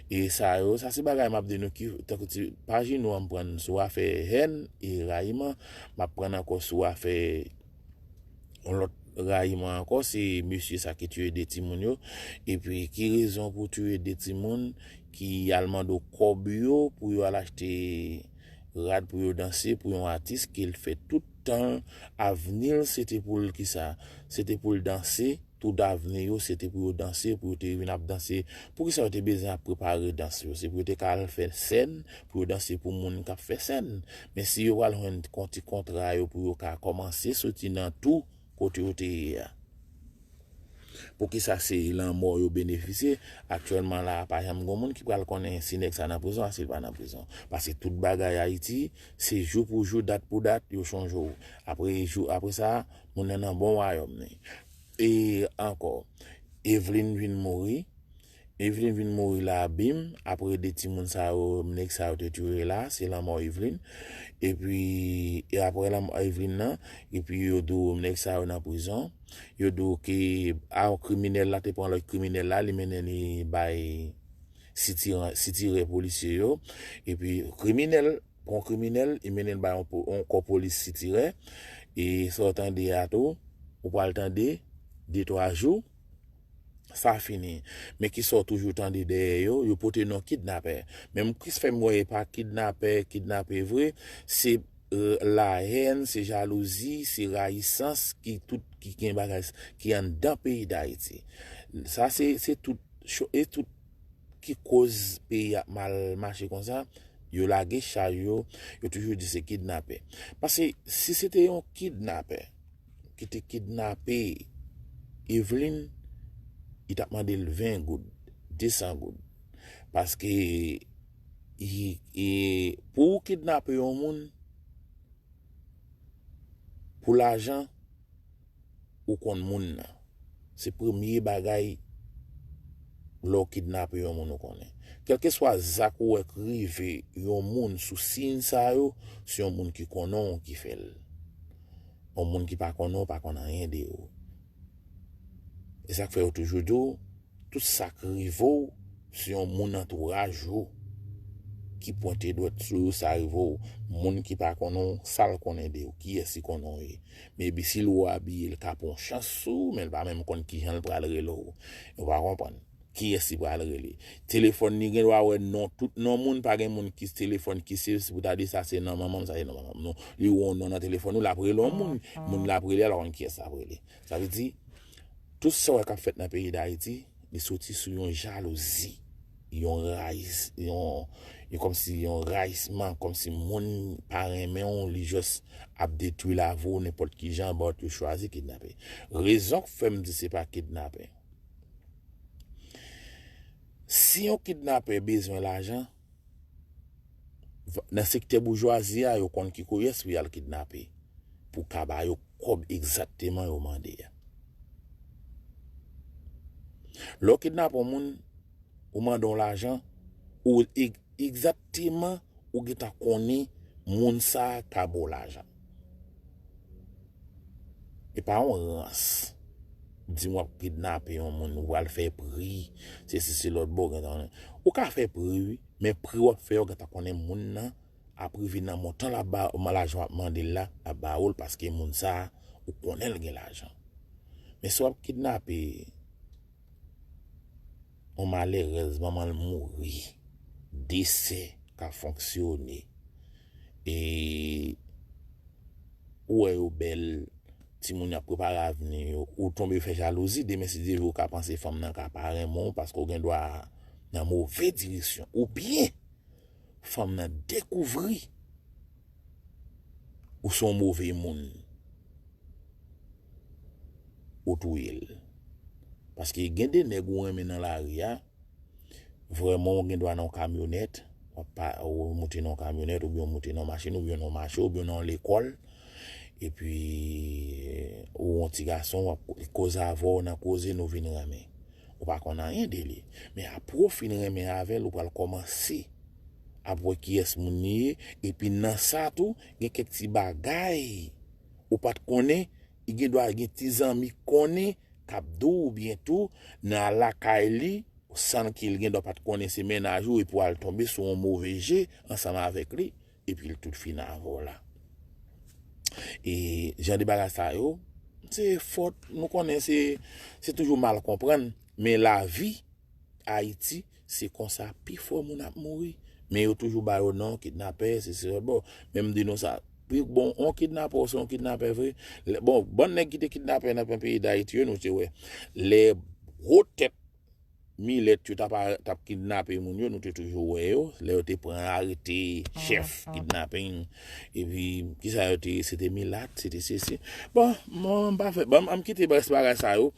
e sa yo, sa se bagay m ap di nou ki, tankou ti, pa Jinou an m pran sou afè hèn e rayiman, m ap pran ankò sou afè yon lòt rayiman ankò, se mesye sa ki tiye de timoun yo. Epi ki rezon pou tiye de timoun ki al mande w kòb yo pou yo al achte rad pou yo danse pou yon atis ke l fè tout tan l, avni l se te pou l kisa? Se te pou l danse, tout avni yo se te pou yo danse, pou yo te vin ap danse. Poukisa yo te bezwen ap prepare dans yo? Se pou yo te ka al fè sèn, pou yo danse pou moun k ap fè sèn. Men si yo pral jwenn kon ti kontra yo pou yo ka kòmanse soti nan tou kote yo te ye a. Poukisa se lanmò yo benefisye? Aktyèlman la a, pa janm gen moun ki pral konnen si nèg sa nan prizon a, si l pa nan prizon. Paske tout bagay Ayiti, se jou pou jou, dat pou dat, yo chonje w. Apre jou, apre sa, moun nan nan bon wayòm li. E ankò, Evelyn vin mouri. Evelyn vin mouri la, bim, apre de timoun sa yo, nèg sa yo te tiye la, se lanmò Evelyn. Epi, e apre lanmò Evelyn nan, epi yo di w nèg sa yo nan prizon. Yo di w ke, a, yon kriminèl la te pran lòt kriminèl la, li mennen li bay sitire, sitire polisye yo. Epi kriminèl, pran kriminèl, li mennen l bay yon po- yon kò polis sitirè. E sa w tande a tou, ou pral tande, de twa jou, sa fini. Men kisa w toujou tande dèyè yo, yo pote non kidnapè. Men m plis fè m wè e pa kidnapè, kidnape vre, se, euh, lahèn, se jalouzi, se rayisans ki tout, ki gen bagay ki anndan peyi Dayiti. Sa se, se tout cho- e tout ki koz peyi a mal mache konsa, yo lage chay yo, yo toujou di se kidnapè. Paske si se te yon kidnapè ki te kidnape Evelyn, li t ap mande l ven goud, de san goud. Paske i, i, pou w kidnape yon moun, pou lajan, ou konn moun nan. Se premye bagay lè w kidnape yon moun ou konnen. Kèlkeswa zak ou wè k rive yon moun sou siy sa yo, se yon moun ki konnen w ki fè l. Yon moun ki pa konnen w pa konn anyen de ou. E sa k fè yo toujou di w, tout sa k rive w, se yon moun antouraj ou ki pwente dwèt sou ou, sa rive w. Moun ki pa konnen w, sa l konnen de ou, kiyès li konnen w ye. Maybe si l wè w abiye, l ka pran yon chans sou ou, men l pa menm konn kijan l pral rele w. Ou pa konprann? Kiyès li pral rele? Telefòn li gen dwa wè non, tout non moun, pa gen moun ki telefòn ki se, se pou ta di sa se non manman m, sa se non manman m. Non, li wè yon non nan telefòn ou, l ap rele yon moun. Moun l ap rele a, l pa konn kiyès l ap rele. Sa vle di, tout sa w wè k ap fèt nan peyi Dayiti, li soti sou yon jalouzi, yon rayis, yon, yon kòmsi yon rayisman, kòmsi moun pa renmen w, li jis ap detwi lavi w nenpòt ki jan, but yo chwazi kidnape. Rezon k fè m di se pa kidnape. Si yon kidnapè bezwen lajan, v- nan sektè boujwazi a, yo konn ki kiyès pou y al kidnape, pou ka ba yo kòb egzakteman yo mande a. Lè w kidnape yon moun, ou mande yon lajan, ou eg- egzakteman ou gentan konnen moun sa a ka ba w lajan. E pa yon rans. Di m w ap kidnape yon moun, ou pral fè pri, se si se lòt bò, ou gentan konnen. Ou ka fè pri, wi, men pri w ap fè yo gentan konnen moun nan ap rive nan montan l ap ba, lajan w ap mande l la, l ap ba ou l paske moun sa a, ou konnen l gen lajan. Men si w ap kidnape yon malerèz, manman l mouri, desè ka fonksyone, e ou wè yo bèl, timoun y ap prepare avni yo, ou tonbe fè jalouzi, demen si Dye vle ou ka panse fanm nan ka pa renmen w paske w gen dwa nan move direksyon. Oubyen, fanm nan dekouvri ou se yon move moun, ou touye l. Paske gen de nèg ou renmen nan lari a, vrèman ou gen dwa nan yon kamyonèt, w ap pa, ou moute nan yon kamyonèt, oubyen ou moute nan yon machin, oubyen nan yon mache, oubyen nan yon lekòl, epi ou yon ti gason, w ap koze avè w nan koze, nou vin renmen. Ou pa konn anyen de li. Men apre w fin renmen avè l, ou pral kòmanse ap wè kiyès moun li ye, epi nan sa tou, gen kèk ti bagay ou pa t konnen, li gen dwa gen ti zanmi konnen, k ap di w oubyen tou, nan lakay li, san ke l gen dwa pa t konnen se mennaj ou, epi w al tonbe sou yon move je ansanm avèk li, epi l tout fin avè w la. E jan de bagay sa yo, se fòt, nou konnen se, se toujou mal konprann, men lavi Ayiti, se konsa pifò moun ap mouri. Men yo toujou ba yo non, kidnapè, se, se, bon, men m di nou sa, pi bon, on kidnapè, se yon kidnapè vre. Lè, bon, bann nèg ki te kidnapè nan peyi Dayiti yo, nou te wè. Lè gwo tèt milèt yo t ap, t ap kidnape moun yo, nou te toujou wè yo. Lè yo te pran arete chèf kidnaping, epi, kisa yo te ye? Se te milat, se te sesi. Bon, mwen, m pa fè, bon, m kite rès bagay sa yo.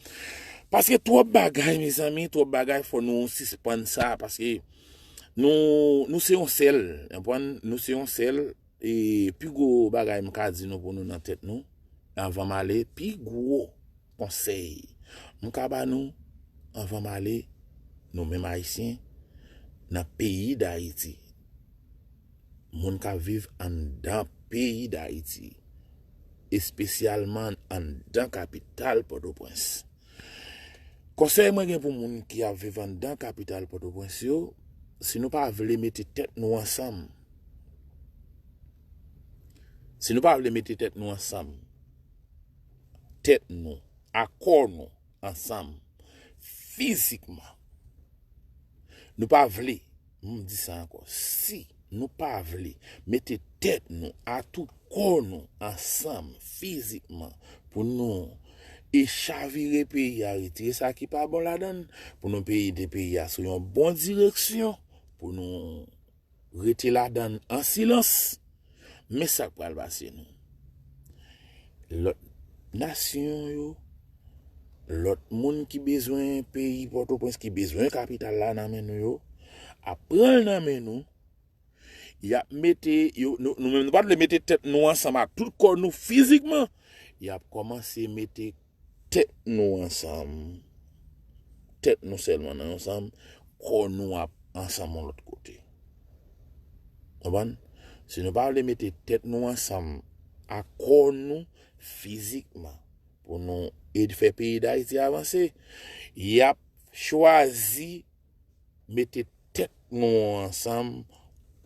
Paske twòp bagay, mezanmi, twòp bagay, fò nou sispann sa, paske nou, nou se yon sèl, konprann? Nou se yon sèl, e pi gwo bagay m ka di nou pou nou nan tèt nou, anvan m ale, pi gwo konsèy m ka ba nou, anvan m ale, nou menm Ayisyen, nan peyi Dayiti, moun k ap viv anndan peyi Dayiti, espesyalman anndan kapital Pòtoprens. Konsèy mwen gen pou moun ki ap viv anndan kapital Pòtoprens yo, si nou pa vle mete tèt nou ansanm, si nou pa vle mete tèt nou ansanm, tèt nou, akò nou ansanm, fizikman, nou pa vle, m di sa ankò, si nou pa vle mete tèt nou, atou kò nou ansanm fizikman pou nou e chavire peyi a, retire sa ki pa bon ladan l, pou nou peyi de peyi a sou yon bon direksyon, pou nou rete ladan l an silans. Men sa k pral pase nou. Lòt nasyon yo, lòt moun ki bezwen peyi Pòtoprens, ki bezwen kapital la nan men nou yo, ap pran l nan men nou. Y ap mete, yo, nou, nou menm nou pa t vle mete tèt nou ansanm ak tout kò nou fizikman. Y ap kòmanse mete tèt nou ansanm. Tèt nou sèlman nan ansanm, kò nou ap ansanm yon lòt kote. Konprann? Si nou pa vle mete tèt nou ansanm ak kò nou fizikman pou nou ede fè peyi Dayiti avanse, y ap chwazi mete tèt nou ansanm,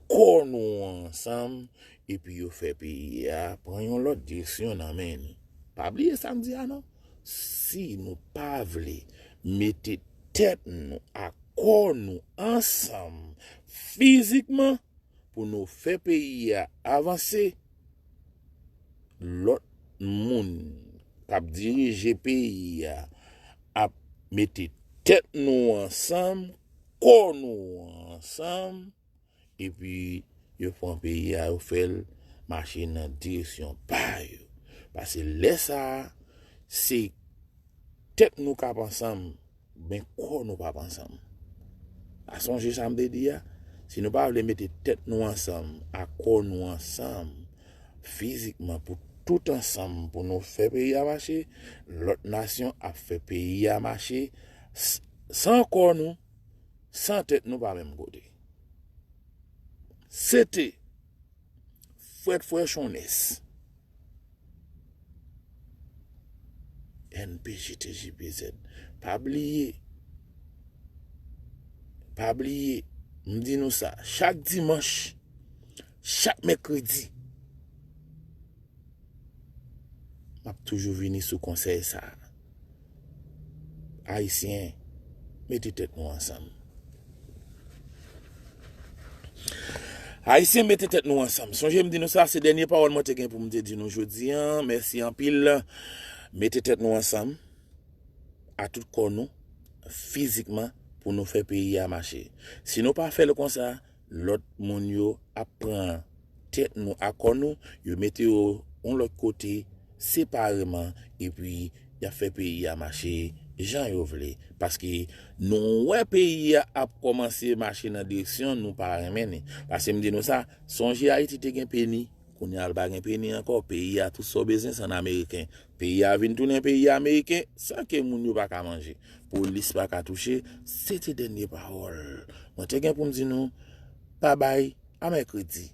kò nou ansanm, epi yo fè peyi a pran yon lòt direksyon nan men nou. Pa bliye sa m di a non. Si nou pa vle mete tèt nou ak kò nou ansanm fizikman pou nou fè peyi a avanse, lòt moun k ap dirije peyi a ap mete tèt nou ansanm, kò nou ansanm, epi yo pran peyi a, yo fè l mache nan direksyon pa yo. Paske lè sa a, se tèt nou k ap ansanm, men kò nou p ap ansanm. A sonje sa m te di a, si nou pa vle mete tèt nou ansanm ak kò nou ansanm fizikman pou tout ansanm pou nou fè peyi a mache, lòt nasyon ap fè peyi a mache s-, san kò nou, san tèt nou pa menm kote. Se te Frèt Frè Chonès. N P J T J P Z. Pa bliye. Pa bliye. M di nou sa. Chak dimanch, chak mèkredi, m ap toujou vini sou konsèy sa a. Ayisyen, mete tèt nou ansanm. Ayisyen, mete tèt nou ansanm. Sonje m di nou sa, se dènye pawòl mwen te gen pou m te di nou jodi an. Mèsi anpil. Mete tèt nou ansanm, a tout kò nou, fizikman, pou nou fè peyi a mache. Si nou pa fè l konsa, lòt moun yo ap pran tèt nou a kò nou, yo mete yo yon lòt kote separeman, epi y ap fè peyi a mache jan yo vle. Paske nou wè peyi a ap kòmanse mache nan direksyon nou pa renmen ni. Paske m di nou sa, sonje Ayiti te gen peni, kounye a l pa gen peni ankò. Peyi a, tout sa w bezwen se ann ameriken. Peyi a vin tounen peyi ameriken san ke moun yo pa ka manje. Polis pa ka touche. Se te dènye pawòl mwen te gen pou m di nou. Babay, a mèkredi.